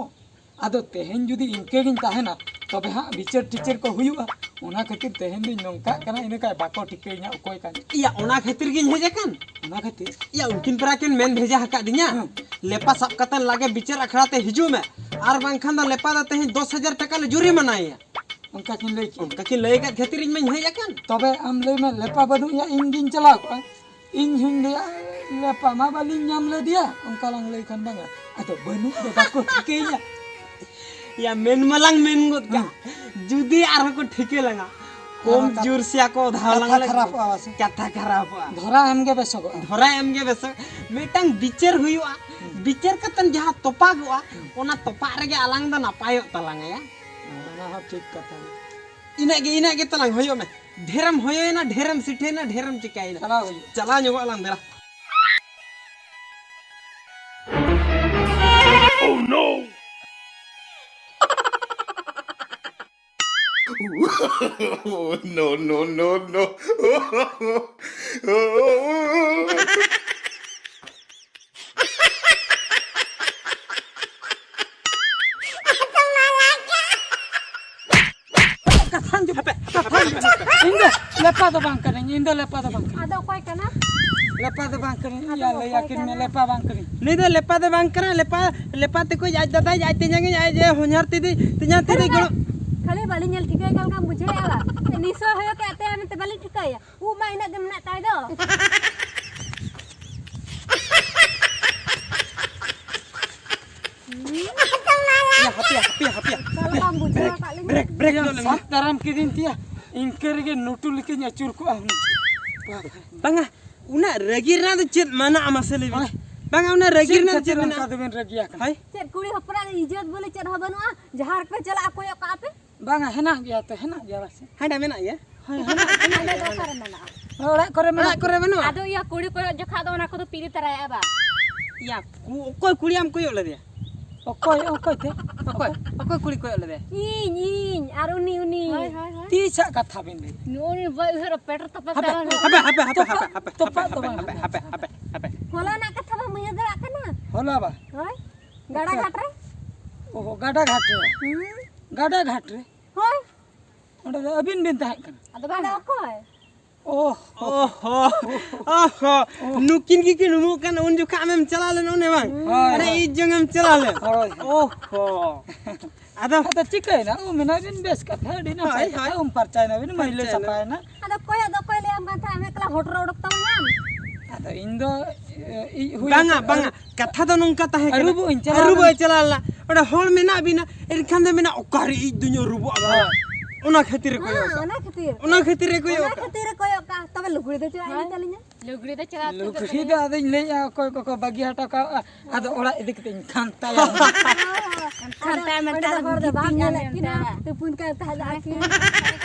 ᱟᱫᱚ ᱛᱮᱦᱮᱧ ᱡᱩᱫᱤ ᱤᱱᱠᱟᱹ ᱜᱤᱧ ᱛᱟᱦᱮᱱᱟ, ᱛᱚᱵᱮ ᱦᱟᱸᱜ ᱵᱤᱪᱟᱹᱨ ᱴᱤᱪᱟᱹᱨ ᱠᱚ ᱦᱩᱭᱩᱜᱼᱟ᱾ ᱚᱱᱟ ᱠᱷᱟᱹᱛᱤᱨ ᱛᱮᱦᱮᱧ ᱫᱚᱧ ᱱᱚᱝᱠᱟᱜ ᱠᱟᱱᱟ, ᱤᱱᱟᱹ ᱠᱷᱟᱡ ᱵᱟᱠᱚ ᱴᱷᱤᱠᱟᱹᱭᱤᱧᱟ ᱚᱠᱚᱭ ᱠᱟᱱ᱾ ᱤᱭᱟ, ᱚᱱᱟ ᱠᱷᱟᱹᱛᱤᱨ ᱜᱤᱧ ᱦᱮᱡ ᱟᱠᱟᱱ᱾ ᱚᱱᱟ ᱠᱷᱟᱹᱛᱤᱨ? ᱤᱭᱟ, ᱩᱱᱠᱤᱱ ᱯᱮᱲᱟ ᱠᱤᱱ ᱢᱮᱱ ᱵᱷᱮᱡᱟ ᱟᱠᱟᱫᱤᱧᱟ, ᱦᱮᱸ᱾ ᱞᱮᱯᱟ ᱥᱟᱵ ᱠᱟᱛᱮ ᱞᱟᱜᱮ ᱵᱤᱪᱟᱹᱨ ᱟᱠᱷᱲᱟ ᱛᱮ ᱦᱤᱡᱩᱜ ᱢᱮ, ᱟᱨ ᱵᱟᱝᱠᱷᱟᱱ ᱫᱚ ᱞᱮᱯᱟ ᱫᱚ ᱛᱮᱦᱮᱧ ᱫᱚᱥ ᱦᱟᱡᱟᱨ ᱴᱟᱠᱟ ᱞᱮ ᱡᱩᱨᱤᱢᱟᱱᱟᱭᱟ᱾ ᱚᱱᱠᱟ ᱠᱤᱱ ᱞᱟᱹᱭ ᱠᱮᱫ᱾ ᱚᱱᱠᱟ ᱠᱤᱱ ᱞᱟᱹᱭ ᱟᱠᱟᱫ ᱠᱷᱟᱹᱛᱤᱨ ᱤᱧ ᱢᱟᱧ ᱦᱮᱡ ᱟᱠᱟᱱ᱾ ᱛᱚᱵᱮ ᱟᱢ ᱞᱟᱹᱭ ᱢᱮ, ᱞᱮᱯᱟ ᱵᱟᱹᱱᱩᱜ ᱭᱟ, ᱤᱧ ᱜᱤᱧ ᱪᱟᱞᱟᱣ ᱠᱚᱜᱼᱟ᱾ ᱤᱧ ᱦᱚᱧ ᱞᱟᱹᱭᱟ, "ᱞᱮᱯᱟ ᱢᱟ ᱵᱟᱹᱞᱤᱧ ᱧᱟᱢ ᱞᱮᱫᱮᱭᱟ", ᱚᱱᱠᱟ ᱞᱟᱝ ᱞᱟᱹᱭ ᱠᱷᱟᱱ ᱵᱟᱝᱟ, ᱟᱫᱚ ᱵᱟᱹᱱᱩᱜ ᱫᱚ ᱵᱟᱠᱚ ᱴᱷᱤᱠᱟᱹᱭᱟ᱾ ᱭᱟ, ᱢᱮᱱ ᱢᱟᱞᱟᱝ ᱢᱮᱱ ᱜᱚᱫ ᱠᱟᱜ, ᱦᱮᱸ᱾ ᱡᱩᱫᱤ ᱟᱨᱦᱚᱸ ᱠᱚ ᱴᱷᱤᱠᱟᱹ ᱞᱟᱝᱟ, ᱠᱚᱢ ᱟᱨᱦᱚᱸ ᱠᱟᱛ-, ᱡᱳᱨ ᱥᱮᱭᱟ ᱠᱚ ᱫᱷᱟᱣ ᱞᱟᱝ ᱠᱟᱛᱷᱟ ᱞᱟᱹᱜᱤᱫ᱾ ᱠᱷᱟᱨᱟᱯᱚᱜᱼᱟ ᱥᱮ? ᱠᱟᱛᱷᱟ ᱠᱷᱟᱨᱟᱯᱚᱜᱼᱟ᱾ ᱫᱷᱚᱨᱟ ᱮᱢ ᱜᱮ ᱵᱮᱥᱚᱜᱚᱜᱼᱟ᱾ ᱫᱷᱚᱨᱟ ᱮᱢ ᱜᱮ ᱵᱮᱥᱚᱜ᱾ ᱢᱤᱫᱴᱟᱝ ᱵᱤᱪᱟᱹᱨ ᱦᱩᱭᱩᱜᱼᱟ, ᱦᱩᱸ᱾ ᱵᱤᱪᱟᱹᱨ ᱠᱟᱛᱮ ᱡᱟᱦᱟᱸ ᱛᱚᱯᱟᱜᱚᱜᱼᱟ, ᱦᱩᱸ᱾ ᱚᱱᱟ ᱛᱚᱯᱟᱜ ᱨᱮᱜᱮ ᱟᱞᱟᱝ ᱫᱚ ᱱᱟᱯᱟᱭᱚᱜ ᱛᱟᱞᱟᱝᱟ ᱭᱟ᱾ ᱚᱱᱟ ᱦᱚᱸ ᱴᱷᱤᱠ ᱠᱟᱛᱷᱟ ᱜᱮ᱾ ᱤᱱᱟᱹᱜ ᱜᱮ, ᱤᱱᱟᱹᱜ ᱜᱮ ᱛᱟᱞᱟᱝ ᱦᱩᱭᱩᱜ ᱢᱮ᱾ ᱰᱷᱮᱨᱮᱢ ᱦᱚᱭᱚᱭᱮᱱᱟ, ᱰᱷᱮᱨᱮᱢ ᱥᱤᱴᱷᱟᱹᱭᱮᱱᱟ, ᱰᱷᱮᱨᱮᱢ ᱪᱤᱠᱟᱹᱭᱮᱱᱟ᱾ ᱪᱟᱞᱟᱣ ᱦᱩᱭᱩᱜ᱾ ᱪᱟᱞᱟᱣ ᱧᱚᱜᱚᱜ ᱟᱞᱟᱝ ᱫᱮᱞᱟ᱾ Oh, no! No, no, no, no. ᱠᱟᱛᱷᱟ ᱟᱸᱡᱚᱢ ᱯᱮ, ᱠᱟᱛᱷᱟ ᱟᱸᱡᱚᱢ ᱯᱮ᱾ ᱤᱧ ᱫᱚ ᱞᱮᱯᱟ ᱫᱚ ᱵᱟᱝ ᱠᱟᱹᱱᱟᱹᱧ, ᱤᱧ ᱫᱚ ᱞᱮᱯᱟ ᱫᱚ ᱵᱟᱝ ᱠᱟᱹᱱᱟᱹᱧ᱾ ᱟᱫᱚ ᱚᱠᱚᱭ ᱠᱟᱱᱟ? ᱞᱮᱯᱟ ᱫᱚ ᱵᱟᱝ ᱠᱟᱹᱱᱟᱹᱧ, ᱟᱫᱚ ᱤᱭᱟ, ᱞᱟᱹᱭ ᱚᱠᱚᱭ ᱟᱹᱠᱤᱱ ᱢᱮ, ᱠᱟᱱᱟ? ᱞᱮᱯᱟ ᱵᱟᱝ ᱠᱟᱹᱱᱟᱹᱧ᱾ ᱱᱩᱭ ᱫᱚ ᱞᱮᱯᱟ ᱫᱚ ᱵᱟᱝ ᱠᱟᱱᱟ, ᱞᱮᱯᱟ, ᱞᱮᱯᱟ ᱛᱮᱠᱚ ᱟᱡ ᱫᱟᱫᱟᱭ, ᱟᱡ ᱛᱮᱧᱟᱝ, ᱟᱡ ᱦᱚᱧᱦᱟᱨ ᱛᱮᱫᱤ, ᱛᱮᱧᱟᱝ ᱛᱮᱫᱤ ᱠᱷᱟᱹᱞᱤ ᱜᱚᱲᱚ᱾ ᱠᱷᱟᱹᱞᱤ ᱵᱟᱹᱞᱤᱧ ᱧᱮᱞ ᱴᱷᱤᱠᱟᱹᱭ ᱠᱟᱱ ᱞᱮᱠᱟᱢ ᱵᱩᱡᱷᱟᱹᱣᱮᱫᱼᱟ ᱵᱟᱝ? ᱱᱤᱥᱚᱭ ᱦᱩᱭᱩᱜ ᱠᱟᱱ ᱛᱟᱭᱟ ᱢᱮᱱᱛᱮ ᱵᱟᱹᱞᱤᱧ ᱴᱷᱤᱠᱟᱹᱭᱟ᱾ ᱩᱵ ᱢᱟ ᱤᱱᱟᱹᱜ ᱜᱮ ᱢᱮᱱᱟᱜ ᱛᱟᱭ ᱫᱚ᱾ ᱭᱟ, ᱦᱟᱯᱮᱭᱟ, ᱦᱟᱯᱮᱭᱟ, ᱦᱟᱯᱮᱭᱟ᱾ ᱚᱠᱟ ᱞᱮᱠᱟᱢ ᱵᱩᱡᱷᱟᱹᱣ ᱟᱠᱟᱫ ᱞᱤᱧᱟ? ᱵᱨᱮᱠ, ᱵᱨᱮᱠ ᱧᱚᱜ ᱞᱮᱢ᱾ ᱥᱟᱵ ᱫᱟᱨᱟᱢ ᱠᱤᱫᱤᱧ ᱛᱮᱭᱟ, ᱤᱱᱠᱟᱹ ᱨᱮᱜᱮ ᱱᱩᱴᱩ ᱞᱮᱠᱟᱧ ᱟᱹᱪᱩᱨ ᱠᱚᱜᱼᱟ ᱦᱩᱱᱟᱹᱝ᱾ ᱵᱟᱝᱟ, ᱩᱱᱟᱹᱜ ᱨᱟᱹᱜᱤ ᱨᱮᱱᱟᱜ ᱫᱚ ᱪᱮᱫ ᱢᱮᱱᱟᱜᱼᱟ, ᱢᱟᱥᱮ ᱞᱟᱹᱭ ᱵᱤᱱ? ᱦᱳᱭ᱾ ᱵᱟᱝᱟ, ᱩᱱᱟᱹᱜ ᱨᱟᱹᱜᱤ ᱪᱮᱫ ᱨᱮᱱᱟᱜ ᱫᱚ ᱠᱷᱟᱹᱛᱤᱨ ᱪᱮᱫ ᱚᱱᱠᱟ ᱢᱮᱱᱟᱜᱼᱟ? ᱫᱚᱵᱤᱱ ᱨᱟᱹᱜᱤ ᱟᱠᱟᱱᱟ? ᱦᱳᱭ᱾ ᱪᱮᱫ ᱠᱩᱲᱤ ᱦᱚᱯᱚᱱᱟᱜ ᱤᱡᱽᱡᱚᱛ ᱵᱚᱞᱮ ᱪᱮᱫ ᱦᱚᱸ ᱵᱟᱹᱱᱩᱜᱼᱟ? ᱡᱟᱦᱟᱸ ᱨᱮᱯᱮ ᱪᱟᱞᱟᱜᱼᱟ, ᱠᱚᱭᱚᱜ ᱠᱟᱜᱼᱟ ᱯᱮ? ᱵᱟᱝᱟ, ᱦᱮᱱᱟᱜ ᱜᱮᱭᱟ ᱛᱚ, ᱦᱮᱱᱟᱜ ᱜᱮᱭᱟ ᱯᱟᱥᱮ᱾ ᱦᱟᱸᱰᱮ ᱢᱮᱱᱟᱜ ᱜᱮᱭᱟ? ᱦᱳᱭ, ᱦᱮᱱᱟᱜ, ᱦᱮᱱᱟᱜ ᱟᱞᱮ ᱜᱮᱭᱟ, ᱫᱚ ᱦᱮᱱᱟᱜ᱾ ᱚᱠᱟᱨᱮ ᱢᱮᱱᱟᱜᱼᱟ? ᱚᱲᱟᱜ ᱠᱚᱨᱮ ᱢᱮᱱᱟᱜᱼᱟ᱾ ᱚᱲᱟᱜ ᱠᱚᱨᱮ ᱵᱟᱹᱱᱩᱜᱼᱟ? ᱟᱫᱚ ᱤᱭᱟᱹ, ᱠᱩᱲᱤ ᱠᱚᱭᱚᱜ ᱡᱚᱠᱷᱟ ᱫᱚ ᱚᱱᱟ ᱠᱚᱫᱚ ᱯᱤᱨᱤ ᱛᱟᱨᱟᱭᱟ ᱵᱟ? ᱤᱭᱟ, ᱠᱩ-, ᱚᱠᱚᱭ ᱠᱩᱲᱤᱭᱟᱢ ᱠᱚᱭᱚᱜ ᱞᱮᱫᱮᱭᱟ? ᱚᱠᱚᱭ, ᱚᱠᱚᱭ ᱛᱮ? ᱚᱠᱚᱭ, ᱚᱠᱚᱭ ᱠᱩᱲᱤ ᱠᱚᱭᱚᱜ ᱞᱮᱫᱮᱭᱟ? ᱤᱧ, ᱤᱧ, ᱟᱨ ᱩᱱᱤ, ᱩᱱᱤ᱾ ᱦᱳᱭ, ᱦᱳᱭ, ᱦᱳᱭ᱾ ᱛᱤᱥᱟᱜ ᱠᱟᱛᱷᱟ ᱵᱤᱱ ᱞᱟᱹᱭ? ᱱᱩᱜᱼᱩ ᱱᱩᱭ ᱵᱟᱭ ᱩᱭᱦᱟᱹᱨᱟ, ᱯᱮᱴ ᱨᱮ ᱛᱟᱯᱮ ᱦᱟᱯᱮ, ᱛᱟᱦᱮᱸ ᱦᱟᱯᱮ, ᱦᱟᱯᱮ, ᱦᱟᱯᱮ, ᱛᱚᱯᱟ, ᱦᱟᱯᱮ, ᱛᱚᱯᱟ ᱦᱟᱯᱮ, ᱫᱚ ᱵᱟᱝ ᱦᱟᱯᱮ, ᱦᱟᱯᱮ, ᱦᱟᱯᱮ, ᱦᱟᱯᱮ, ᱦᱟᱯᱮ᱾ ᱦᱚᱞᱟᱱᱟᱜ ᱠᱟᱛᱷᱟ ᱵᱟᱢ ᱩᱭᱦᱟᱹᱨ ᱫᱟᱲᱮᱭᱟᱜ ᱠᱟᱱᱟ? ᱦᱚᱞᱟ ᱵᱟ? ᱦᱳᱭ᱾ ᱜᱟᱰᱟ ᱚᱠᱟ? ᱜᱷᱟᱴ ᱨᱮ᱾ ᱚ, ᱜᱟᱰᱟ ᱜᱷᱟᱴ ᱨᱮ᱾ ᱦᱩᱸ᱾ ᱜᱟᱰᱟ ᱜᱷᱟᱴ ᱨᱮ? ᱦᱳᱭ᱾ ᱚᱸᱰᱮ ᱫᱚ ᱟᱹᱵᱤᱱ ᱵᱤᱱ ᱛᱟᱦᱮᱸ ᱠᱟᱱᱟ? ᱟᱫᱚ ᱵᱟᱝ, ᱚᱠᱚᱭ? ᱚᱦ᱾ ᱚᱦᱚ, ᱚᱦᱚ, ᱱᱩᱠᱤᱱ ᱜᱮᱠᱤᱱ ᱩᱢᱩᱜ ᱠᱟᱱ, ᱩᱱ ᱡᱚᱠᱷᱟ ᱟᱢᱮᱢ ᱪᱟᱞᱟᱣ ᱞᱮᱱ ᱚᱱᱮ ᱵᱟᱝ? ᱦᱳᱭ, ᱟᱨᱮ ᱦᱳᱭ᱾ ᱤᱡ ᱡᱚᱝ ᱮᱢ ᱪᱟᱞᱟᱣ ᱞᱮᱱ? ᱦᱳᱭ, ᱦᱳᱭ᱾ ᱚᱦᱚ᱾ ᱟᱫᱚ ᱟᱫᱚ ᱪᱤᱠᱟᱹᱭᱮᱱᱟ? ᱩᱢ ᱮᱱᱟ ᱵᱤᱱ, ᱵᱮᱥ ᱠᱟᱛᱷᱟ, ᱟᱹᱰᱤ ᱱᱟᱯᱟᱭ ᱦᱳᱭ, ᱠᱟᱛᱷᱟ, ᱦᱳᱭ᱾ ᱩᱢ ᱯᱷᱟᱨᱪᱟᱭᱮᱱᱟ ᱵᱤᱱ, ᱢᱟᱹᱭᱞᱟᱹ ᱯᱷᱟᱨᱪᱟᱭᱮᱱᱟ᱾ ᱥᱟᱯᱷᱟᱭᱮᱱᱟ᱾ ᱟᱫᱚ ᱠᱚᱭᱚᱜ ᱫᱚ ᱚᱠᱚᱭ ᱞᱟᱹᱭᱟᱢ ᱠᱟᱱ ᱛᱟᱦᱮᱸᱫ, ᱟᱢ ᱮᱠᱞᱟ ᱦᱚᱴ ᱨᱮ ᱚᱰᱚᱠ ᱛᱟᱢᱟᱧ ᱟᱢ? ᱟᱫᱚ ᱤᱧ ᱫᱚ, ᱮ, ᱤᱡ ᱦᱩᱭ ᱵᱟᱝᱟ, ᱟᱠᱟᱱ ᱵᱟᱝᱟ, ᱟᱹᱨᱩᱵ ᱠᱟᱛᱷᱟ ᱫᱚ ᱱᱚᱝᱠᱟ ᱛᱟᱦᱮᱸ ᱠᱟᱱᱟ᱾ ᱟᱹᱨᱩᱵᱚᱜ ᱤᱧ ᱪᱟᱞᱟᱣ ᱟᱹᱨᱩᱵᱚᱜ ᱞᱮᱱᱟ᱾ ᱮ ᱪᱟᱞᱟᱣ ᱞᱮᱱᱟ, ᱚᱸᱰᱮ ᱦᱚᱲ ᱢᱮᱱᱟᱜ ᱵᱤᱱᱟ, ᱮᱱᱠᱷᱟᱱ ᱫᱚ ᱢᱮᱱᱟ, "ᱚᱠᱟᱨᱮ ᱤᱡ ᱫᱩᱧ ᱟᱹᱨᱩᱵᱚᱜᱼᱟ?" ᱦᱳᱭ᱾ ᱚᱱᱟ ᱠᱷᱟᱹᱛᱤᱨ ᱨᱮ ᱠᱚᱭᱚᱜ ᱦᱮᱸ, ᱟᱠᱟᱫ᱾ ᱚᱱᱟ ᱠᱷᱟᱹᱛᱤᱨ᱾ ᱚᱱᱟ ᱠᱷᱟᱹᱛᱤᱨ ᱨᱮ ᱠᱚᱭᱚᱜ ᱚᱱᱟ ᱟᱠᱟᱫ᱾ ᱠᱷᱟᱹᱛᱤᱨ ᱨᱮ ᱠᱚᱭᱚᱜ ᱠᱟᱜ᱾ ᱛᱚᱵᱮ ᱞᱩᱜᱽᱲᱤ ᱫᱚ ᱪᱮᱫᱟᱜ ᱦᱮᱸ᱾ ᱤᱫᱤ ᱛᱟᱹᱞᱤᱧᱟ? ᱞᱩᱜᱽᱲᱤ ᱫᱚ ᱪᱟᱞᱟᱜ ᱞᱩᱜᱽᱲᱤ ᱫᱚ ᱟᱫᱚᱧ ᱞᱟᱹᱭᱮᱜᱼᱟ, ᱚᱠᱚᱭ ᱠᱚᱠᱚ ᱵᱟᱹᱜᱤ ᱦᱚᱴᱚ ᱠᱟᱜᱼᱟ, ᱟᱫᱚ ᱚᱲᱟᱜ ᱤᱫᱤ ᱠᱟᱛᱮᱧ ᱠᱷᱟᱱᱛᱟᱭᱟ᱾ ᱠᱷᱟᱱᱛᱟᱭ ᱢᱮᱱᱛᱮ ᱚᱸᱰᱮ ᱫᱚ ᱟᱫᱚ ᱦᱚᱲ ᱫᱚ ᱵᱟᱢ ᱜᱤᱛᱤᱡ ᱧᱮᱞᱮᱫ ᱧᱟᱢ ᱠᱤᱱᱟ, ᱢᱮᱱᱛᱮ᱾ ᱛᱩᱯᱩᱱ ᱠᱟᱱ ᱛᱟᱦᱮᱸᱫ ᱟᱹᱠᱤᱱ᱾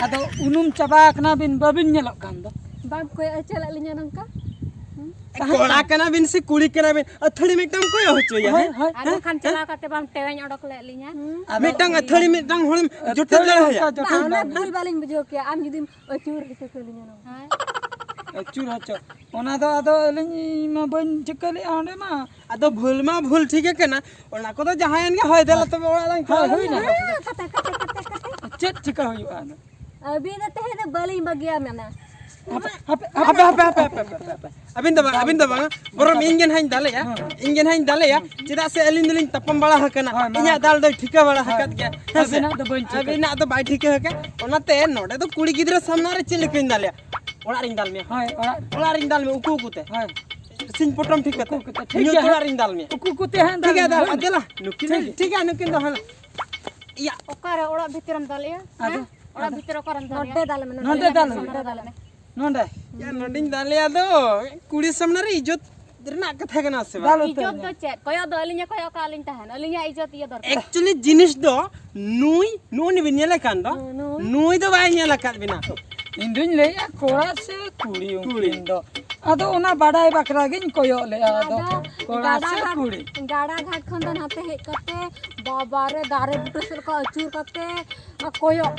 ᱟᱫᱚ ᱩᱱᱩᱢ ᱪᱟᱵᱟ ᱟᱠᱟᱱᱟ ᱵᱤᱱ, ᱵᱟᱵᱤᱱ ᱧᱮᱞᱚᱜ ᱠᱟᱱ ᱫᱚ᱾ ᱵᱟᱢ ᱠᱚᱭᱚᱜ ᱦᱚᱪᱚ ᱞᱮᱫ ᱞᱤᱧᱟ ᱱᱚᱝᱠᱟ? ᱦᱩᱸ? ᱠᱚᱲᱟ ᱠᱟᱱᱟ ᱵᱤᱱ ᱥᱮ ᱠᱩᱲᱤ ᱠᱟᱱᱟ ᱵᱤᱱ? ᱟᱹᱛᱷᱟᱹᱲᱤ ᱢᱤᱫᱴᱟᱝ ᱠᱚᱭᱚᱜ ᱦᱚᱪᱚᱭᱟ, ᱦᱳᱭ, ᱦᱮᱸ? ᱦᱳᱭ᱾ ᱟᱫᱚ ᱦᱮᱸ? ᱠᱷᱟᱱ ᱦᱮᱸ? ᱪᱟᱞᱟᱣ ᱠᱟᱛᱮ ᱵᱟᱢ ᱴᱮᱣᱮᱧ ᱚᱰᱚᱠ ᱞᱮᱫ ᱞᱤᱧᱟ? ᱦᱩᱸ? ᱟᱫᱚ ᱢᱤᱫᱴᱟᱝ ᱟᱹᱛᱷᱟᱹᱲᱤ ᱢᱤᱫᱴᱟᱝ ᱦᱚᱲᱮᱢ ᱡᱚᱴᱮᱫ ᱟᱹᱛᱷᱟᱹᱲᱤ ᱫᱟᱲᱮᱭᱟᱭᱟ? ᱚᱱᱠᱟ ᱡᱚᱴᱮᱫ ᱵᱟᱝ, ᱚᱱᱟ ᱵᱟᱝ᱾ ᱵᱷᱩᱞ ᱵᱟᱞᱤᱧ ᱵᱩᱡᱷᱟᱹᱣ ᱠᱮᱭᱟ, ᱟᱢ ᱡᱩᱫᱤᱢ ᱟᱹᱪᱩᱨ ᱦᱚᱪᱚ ᱠᱟᱹᱞᱤᱧᱟ ᱱᱚᱝᱠᱟ᱾ ᱦᱮᱸ? ᱟᱹᱪᱩᱨ ᱦᱚᱪᱚ᱾ ᱚᱱᱟ ᱫᱚ ᱟᱫᱚ ᱟᱹᱞᱤᱧ ᱢᱟ ᱵᱟᱹᱧ ᱴᱷᱤᱠᱟᱹ ᱞᱮᱫᱼᱟ ᱚᱸᱰᱮ ᱢᱟ᱾ ᱟᱫᱚ ᱵᱷᱩᱞ ᱢᱟ ᱵᱷᱩᱞ ᱴᱷᱤᱠ ᱟᱠᱟᱱᱟ, ᱚᱱᱟ ᱠᱚᱫᱚ ᱡᱟᱦᱟᱸᱭᱮᱱ ᱜᱮ, ᱦᱳᱭ, ᱫᱮᱞᱟ ᱛᱚᱵᱮ ᱚᱲᱟᱜ ᱞᱟᱝ ᱦᱳᱭ, ᱪᱟᱞᱟᱣ ᱦᱩᱭᱱᱟ᱾ ᱞᱮᱱ ᱜᱮ᱾ ᱦᱮᱸ, ᱠᱟᱛᱮ, ᱠᱟᱛᱮ, ᱠᱟᱛᱮ, ᱠᱟᱛᱮ᱾ ᱪᱮᱫ ᱪᱤᱠᱟ ᱦᱩᱭᱩᱜᱼᱟ ᱟᱫᱚ? ᱟᱹᱵᱤᱱ ᱫᱚ ᱛᱟᱦᱮᱸ ᱫᱚ ᱵᱟᱹᱞᱤᱧ ᱵᱟᱹᱜᱤᱭᱟ ᱢᱮᱱᱟ᱾ ᱦᱟᱯᱮ, ᱦᱟᱯᱮ, ᱦᱟᱯᱮ, ᱦᱟᱯᱮ, ᱦᱟᱯᱮ, ᱦᱟᱯᱮ, ᱦᱟᱯᱮ᱾ ᱟᱹᱵᱤᱱ ᱫᱚ ᱵᱟᱝ, ᱟᱹᱵᱤᱱ ᱫᱚ ᱵᱟᱝᱟ, ᱵᱚᱨᱚᱝ ᱤᱧ ᱜᱮ ᱱᱟᱦᱟᱜ ᱤᱧ ᱫᱟᱞᱮᱭᱟ, ᱦᱮᱸ᱾ ᱤᱧ ᱜᱮ ᱱᱟᱦᱟᱜ ᱤᱧ ᱫᱟᱞᱮᱭᱟ, ᱦᱮᱸ᱾ ᱪᱮᱫᱟᱜ ᱥᱮ ᱟᱹᱞᱤᱧ ᱫᱚᱞᱤᱧ ᱛᱟᱯᱟᱢ ᱵᱟᱲᱟ ᱟᱠᱟᱱᱟ, ᱦᱳᱭ, ᱢᱟ᱾ ᱤᱧᱟᱹᱜ ᱫᱟᱞ ᱫᱚᱭ ᱴᱷᱤᱠᱟᱹ ᱵᱟᱲᱟ ᱦᱳᱭ᱾ ᱟᱠᱟᱫ ᱜᱮᱭᱟ, ᱦᱮᱸ ᱥᱮ? ᱟᱹᱵᱤᱱᱟᱜ ᱫᱚ ᱵᱟᱹᱧ ᱴᱷᱤᱠᱟᱹ ᱟᱹᱵᱤᱱᱟᱜ ᱫᱚ ᱵᱟᱭ ᱴᱷᱤᱠᱟᱹ ᱟᱠᱟᱫ, ᱚᱱᱟᱛᱮ ᱱᱚᱰᱮ ᱫᱚ ᱠᱩᱲᱤ ᱜᱤᱫᱽᱨᱟᱹ ᱥᱟᱢᱱᱟ ᱨᱮ ᱪᱮᱫ ᱞᱮᱠᱟᱧ ᱫᱟᱞᱮᱭᱟ? ᱚᱲᱟᱜ ᱨᱤᱧ ᱫᱟᱞ ᱢᱮᱭᱟ᱾ ᱦᱳᱭ, ᱚᱲᱟᱜ᱾ ᱚᱲᱟᱜ ᱨᱤᱧ ᱫᱟᱞ ᱢᱮᱭᱟ, ᱩᱠᱩ ᱩᱠᱩᱛᱮ᱾ ᱦᱳᱭ᱾ ᱥᱤᱧ ᱯᱚᱴᱚᱢ ᱴᱷᱤᱠ ᱠᱟᱛᱮ᱾ ᱩᱠᱩ ᱩᱠᱩᱛᱮ, ᱴᱷᱤᱠ ᱧᱩᱛ ᱜᱮᱭᱟ᱾ ᱚᱲᱟᱜ ᱨᱤᱧ ᱫᱟᱞ ᱢᱮᱭᱟ᱾ ᱩᱠᱩ ᱩᱠᱩᱛᱮ ᱦᱟᱸᱜ ᱴᱷᱤᱠ ᱜᱮᱭᱟ, ᱫᱟᱞ ᱫᱟᱞ ᱢᱮ᱾ ᱫᱮᱞᱟ᱾ ᱱᱩᱠᱤᱱ ᱴᱷᱤᱠ ᱫᱚ, ᱜᱮᱭᱟ᱾ ᱴᱷᱤᱠ ᱜᱮᱭᱟ, ᱱᱩᱠᱤᱱ ᱫᱚ ᱦᱟᱸᱜ᱾ ᱤᱭᱟ᱾ ᱚᱠᱟᱨᱮ ᱚᱲᱟᱜ ᱵᱷᱤᱛᱤᱨᱮᱢ ᱫᱟᱞᱮᱭᱟ? ᱟᱫᱚ? ᱦᱮᱸ? ᱚᱲᱟᱜ ᱟᱫᱚ? ᱵᱷᱤᱛᱤᱨ ᱚᱠᱟᱨᱮᱢ ᱫᱟᱞᱮᱭᱟ? ᱱᱚᱰᱮ ᱫᱟᱞ ᱢᱮ, ᱱᱚᱰᱮ᱾ ᱱᱚᱰᱮ ᱫᱟᱞ ᱢᱮ᱾ ᱱᱚᱰᱮ ᱫᱟᱞ ᱢᱮ᱾ ᱱᱚᱰᱮ᱾ ᱭᱟ, ᱱᱚᱰᱮᱧ ᱫᱟᱞᱮᱭᱟ ᱫᱚ, ᱠᱩᱲᱤ ᱥᱟᱢᱱᱟ ᱨᱮ ᱤᱡᱽᱡᱚᱛ ᱨᱮᱱᱟᱜ ᱠᱟᱛᱷᱟ ᱠᱟᱱᱟ ᱥᱮ ᱵᱟᱝ? ᱫᱟᱞ ᱩᱛᱟᱹᱨ ᱤᱡᱽᱡᱚᱛ ᱢᱮ᱾ ᱫᱚ ᱪᱮᱫ? ᱠᱚᱭᱚᱜ ᱫᱚ ᱟᱹᱞᱤᱧᱮ ᱠᱚᱭᱚᱜ ᱠᱟᱜ ᱞᱤᱧ ᱛᱟᱦᱮᱱ, ᱟᱹᱞᱤᱧᱟᱜ ᱤᱡᱽᱡᱚᱛ ᱤᱭᱟᱹ ᱫᱚᱨᱠᱟᱨ᱾ Actually ᱡᱤᱱᱤᱥ ᱫᱚ ᱱᱩᱭ, ᱱᱩᱭ ᱵᱤᱱ ᱧᱮᱞᱮ ᱠᱟᱱ ᱫᱚ, ᱦᱮᱸ, ᱱᱩᱭ᱾ ᱱᱩᱭ ᱫᱚ ᱵᱟᱭ ᱧᱮᱞ ᱟᱠᱟᱫ ᱵᱤᱱᱟ᱾ ᱤᱧ ᱫᱩᱧ ᱞᱟᱹᱭᱮᱜᱼᱟ ᱠᱚᱲᱟ ᱥᱮ ᱠᱩᱲᱤ ᱠᱩᱲᱤ᱾ ᱩᱱᱠᱤᱱ ᱫᱚ᱾ ᱟᱫᱚ ᱚᱱᱟ ᱵᱟᱰᱟᱭ ᱵᱟᱠᱷᱨᱟ ᱜᱤᱧ ᱠᱚᱭᱚᱜ ᱞᱮᱜᱼᱟ᱾ ᱟᱫᱚ ᱟᱫᱚ ᱠᱚᱲᱟ ᱜᱟᱰᱟ ᱥᱮ ᱜᱷᱟᱴ, ᱠᱩᱲᱤ? ᱜᱟᱰᱟ ᱜᱷᱟᱴ ᱠᱷᱚᱱ ᱫᱚ ᱱᱟᱛᱮ ᱦᱮᱡ ᱠᱟᱛᱮ ᱵᱟᱵᱟ ᱨᱮ ᱫᱟᱨᱮ ᱵᱩᱴᱟᱹ ᱥᱮᱫ ᱠᱚ ᱟᱹᱪᱩᱨ ᱠᱟᱛᱮ ᱟᱨ ᱠᱚᱭᱚᱜ᱾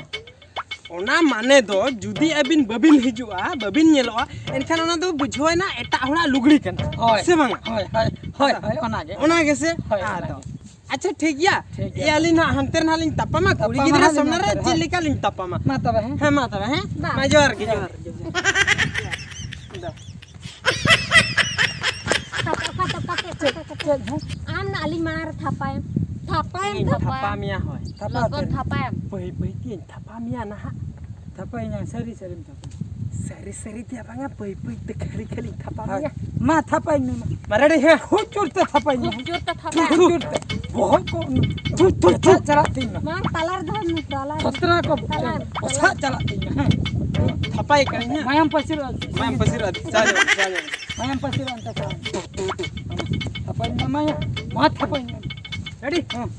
ᱚᱱᱟ ᱢᱟᱱᱮ ᱫᱚ ᱡᱩᱫᱤ ᱟᱹᱵᱤᱱ ᱵᱟᱹᱵᱤᱱ ᱦᱤᱡᱩᱜᱼᱟ, ᱵᱟᱹᱵᱤᱱ ᱧᱮᱞᱚᱜᱼᱟ, ᱮᱱᱠᱷᱟᱱ ᱚᱱᱟ ᱫᱚ ᱵᱩᱡᱷᱟᱹᱣ ᱮᱱᱟ ᱮᱴᱟᱜ ᱦᱚᱲᱟᱜ ᱞᱩᱜᱽᱲᱤ ᱠᱟᱱᱟ᱾ ᱦᱳᱭ᱾ ᱥᱮ ᱵᱟᱝᱟ? ᱦᱳᱭ, ᱦᱳᱭ, ᱦᱳᱭ, ᱦᱳᱭ, ᱚᱱᱟᱜᱮ᱾ ᱚᱱᱟ ᱜᱮᱥᱮ? ᱦᱳᱭ, ᱟᱫᱚ᱾ ᱚᱱᱟᱜᱮ᱾ ᱟᱪᱪᱷᱟ, ᱴᱷᱤᱠ ᱜᱮᱭᱟ᱾ ᱴᱷᱤᱠ ᱜᱮᱭᱟ᱾ ᱮ, ᱟᱹᱞᱤᱧ ᱱᱟᱦᱟᱜ ᱦᱟᱱᱛᱮ ᱨᱮ ᱱᱟᱦᱟᱜ ᱞᱤᱧ ᱛᱟᱯᱟᱢᱟ, ᱠᱩᱲᱤ ᱛᱟᱯᱟᱢᱟ ᱜᱤᱫᱽᱨᱟᱹ ᱦᱟᱸᱜ ᱞᱤᱧ ᱥᱟᱢᱱᱟ ᱨᱮ ᱦᱟᱱᱛᱮ ᱨᱮ, ᱪᱮᱫ ᱦᱳᱭ᱾ ᱞᱮᱠᱟ ᱞᱤᱧ ᱛᱟᱯᱟᱢᱟ? ᱢᱟ ᱛᱚᱵᱮ, ᱦᱮᱸ᱾ ᱦᱮᱸ, ᱢᱟ ᱛᱚᱵᱮ, ᱦᱮᱸ? ᱵᱟᱝ᱾ ᱢᱟ ᱡᱚᱦᱟᱨ ᱜᱮ, ᱡᱚᱦᱟᱨ᱾ ᱡᱚᱦᱟᱨ ᱜᱮ, ᱡᱚᱦᱟᱨ ᱜᱮ᱾ ᱫᱚ᱾ ᱚᱠᱟᱛᱮ, ᱚᱠᱟᱛᱮ, ᱚᱠᱟᱛᱮ, ᱪᱮᱫ, ᱚᱠᱟᱛᱮ? ᱪᱮᱫ ᱦᱚᱸ? ᱟᱢ ᱱᱟ ᱟᱹᱞᱤᱧ ᱢᱟᱲᱟᱝ ᱨᱮ ᱛᱷᱟᱯᱟᱭᱮᱢ᱾ ᱛᱷᱟᱯᱟᱭᱮᱢ, ᱤᱧ ᱛᱷᱟᱯᱟᱭᱮᱢ᱾ ᱛᱷᱟᱯᱟ ᱢᱮᱭᱟ, ᱦᱳᱭ᱾ ᱛᱷᱟᱯᱟ ᱞᱚᱜᱚᱱ ᱩᱛᱟᱹᱨ᱾ ᱛᱷᱟᱯᱟᱭᱮᱢ᱾ ᱵᱟᱹᱭ ᱵᱟᱹᱭ ᱛᱮᱧ ᱛᱷᱟᱯᱟ ᱢᱮᱭᱟ ᱱᱟᱦᱟᱜ᱾ ᱛᱷᱟᱯᱟᱭᱤᱧᱟ, ᱥᱟᱹᱨᱤ ᱥᱟᱹᱨᱤᱢ ᱛᱷᱟᱯᱟ᱾ ᱥᱟᱹᱨᱤ ᱥᱟᱹᱨᱤ ᱛᱮ ᱵᱟᱝᱟ, ᱵᱟᱹᱭ ᱵᱟᱹᱭ ᱛᱮ ᱠᱷᱟᱹᱞᱤ ᱠᱷᱟᱹᱞᱤᱧ ᱛᱷᱟᱯᱟ ᱦᱳᱭ᱾ ᱢᱮᱭᱟ᱾ ᱢᱟ ᱛᱷᱟᱯᱟᱧ ᱢᱮ, ᱢᱟ᱾ ᱢᱟ ᱨᱮᱰᱤ, ᱦᱮᱸ᱾ ᱠᱷᱩᱵ ᱡᱳᱨ ᱛᱮ ᱛᱷᱟᱯᱟᱧ ᱢᱮ᱾ ᱠᱷᱩᱵ ᱡᱳᱨ ᱛᱮ ᱛᱷᱟᱯᱟ᱾ ᱠᱷᱩᱵ ᱡᱳᱨ ᱛᱮ᱾ ᱵᱚᱦᱚᱜ ᱠᱚ ᱛᱷᱩ, ᱛᱷᱩ, ᱛᱷᱩ᱾ ᱪᱟᱞᱟᱜ ᱛᱤᱧ ᱢᱟ᱾ ᱢᱟ ᱛᱟᱞᱟ ᱨᱮ ᱫᱚᱦᱚᱭ ᱢᱮ, ᱛᱟᱞᱟ ᱨᱮ᱾ ᱛᱷᱚᱛᱨᱟ ᱠᱚ ᱛᱟᱞᱟ ᱨᱮ, ᱯᱚᱥᱟᱜ ᱛᱟᱞᱟ ᱨᱮ᱾ ᱪᱟᱞᱟᱜ ᱛᱤᱧ ᱢᱟ, ᱦᱮᱸ᱾ ᱛᱷᱟᱯᱟᱭ ᱠᱟᱹᱱᱟᱹᱧ ᱦᱟᱸᱜ᱾ ᱢᱟᱭᱟᱢ ᱯᱟᱹᱥᱤᱨ ᱟᱹᱫᱤ᱾ ᱢᱟᱭᱟᱢ ᱯᱟᱹᱥᱤᱨ ᱟᱹᱫᱤ᱾ ᱪᱟ ᱧᱚᱜ, ᱪᱟ ᱧᱚᱜ᱾ ᱢᱟᱭᱟᱢ ᱯᱟᱹᱥᱤᱨ ᱟᱹᱫᱤ᱾ ᱛᱷᱟᱯᱟᱧ ᱮᱢᱟᱭᱟ᱾ ᱢᱟ ᱛᱷᱟᱯᱟᱧ ᱮᱢᱟᱭᱟ᱾ ᱨᱮᱰᱤ? ᱦᱮᱸ᱾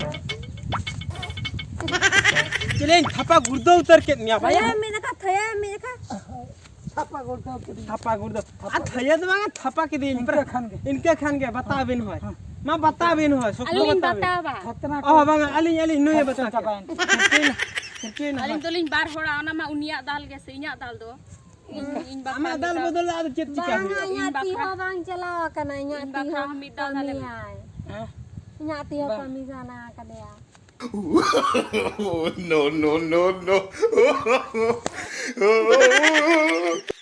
ᱪᱮᱞᱮᱧ ᱛᱷᱟᱯᱟ ᱜᱩᱲᱫᱟᱹ ᱩᱛᱟᱹᱨ ᱠᱮᱫ ᱢᱮᱭᱟ ᱵᱟᱭᱟ᱾ ᱛᱷᱚᱭᱟ ᱢᱤᱫ ᱡᱚᱠᱷᱟ, ᱛᱷᱚᱭᱟ ᱢᱤᱫ ᱡᱚᱠᱷᱟ᱾ ᱛᱷᱟᱯᱟ ᱜᱩᱲᱫᱟᱹ ᱠᱮᱫᱤᱧ᱾ ᱛᱷᱟᱯᱟ ᱜᱩᱲᱫᱟᱹ᱾ ᱟᱨ ᱛᱷᱚᱭᱟ ᱫᱚ ᱵᱟᱝᱟ, ᱛᱷᱟᱯᱟ ᱠᱮᱫᱤᱧ᱾ ᱤᱱᱠᱟᱹ ᱠᱷᱟᱱ ᱜᱮ᱾ ᱤᱱᱠᱟᱹ ᱠᱷᱟᱱ ᱜᱮ, ᱵᱟᱛᱟᱣ ᱵᱤᱱ ᱦᱳᱭ᱾ ᱦᱮᱸ᱾ ᱢᱟ ᱵᱟᱛᱟᱣ ᱵᱤᱱ ᱦᱳᱭ, ᱥᱚᱠᱛᱚ ᱟᱹᱞᱤᱧ ᱵᱟᱛᱟᱣ ᱵᱤᱱ᱾ ᱵᱟᱛᱟᱣᱟ᱾ ᱠᱷᱟᱛᱱᱟ ᱚ, ᱠᱚ ᱵᱟᱝᱟ, ᱟᱹᱞᱤᱧ, ᱟᱹᱞᱤᱧ ᱱᱩᱭᱮ ᱠᱷᱚᱨᱪᱟ ᱵᱟᱛᱟᱣ ᱠᱮᱫ᱾ ᱪᱟᱵᱟᱭᱮᱱ᱾ ᱠᱷᱤᱨᱪᱟᱹᱭᱮᱱᱟ, ᱠᱷᱤᱨᱪᱟᱹᱭᱮᱱᱟ ᱟᱹᱞᱤᱧ ᱦᱳᱭ᱾ ᱫᱚᱞᱤᱧ ᱵᱟᱨ ᱦᱚᱲᱟ, ᱚᱱᱟ ᱢᱟ ᱩᱱᱤᱭᱟᱜ ᱫᱟᱞ ᱜᱮ ᱥᱮ ᱤᱧᱟᱜ ᱫᱟᱞ ᱫᱚ? ᱤᱧ, ᱤᱧ ᱵᱟᱠᱷᱨᱟ ᱟᱢᱟᱜ ᱢᱤᱫ ᱫᱟᱞ ᱫᱷᱟᱣ᱾ ᱵᱚᱫᱚᱞ ᱫᱚ ᱟᱫᱚ ᱪᱮᱫ ᱪᱤᱠᱟ ᱵᱟᱝᱟ, ᱦᱩᱭᱩᱜᱼᱟ? ᱤᱧᱟᱜ ᱤᱧ ᱛᱤ ᱵᱟᱠᱷᱨᱟ, ᱦᱚᱸ ᱵᱟᱝ ᱪᱟᱞᱟᱣ ᱟᱠᱟᱱᱟ, ᱤᱧᱟᱜ ᱤᱧ ᱛᱤ ᱵᱟᱠᱷᱨᱟ ᱦᱚᱸ ᱦᱚᱸ ᱢᱤᱫ ᱫᱟᱣ ᱫᱟᱞᱮ ᱢᱮ᱾ ᱠᱟᱹᱢᱤᱭᱟᱭ᱾ ᱦᱮᱸ? ᱤᱧᱟᱜ ᱛᱤ ᱦᱚᱸ ᱵᱟᱝ᱾ ᱠᱟᱹᱢᱤ ᱥᱟᱱᱟ ᱟᱠᱟᱫᱮᱭᱟ᱾ No, no, no, no.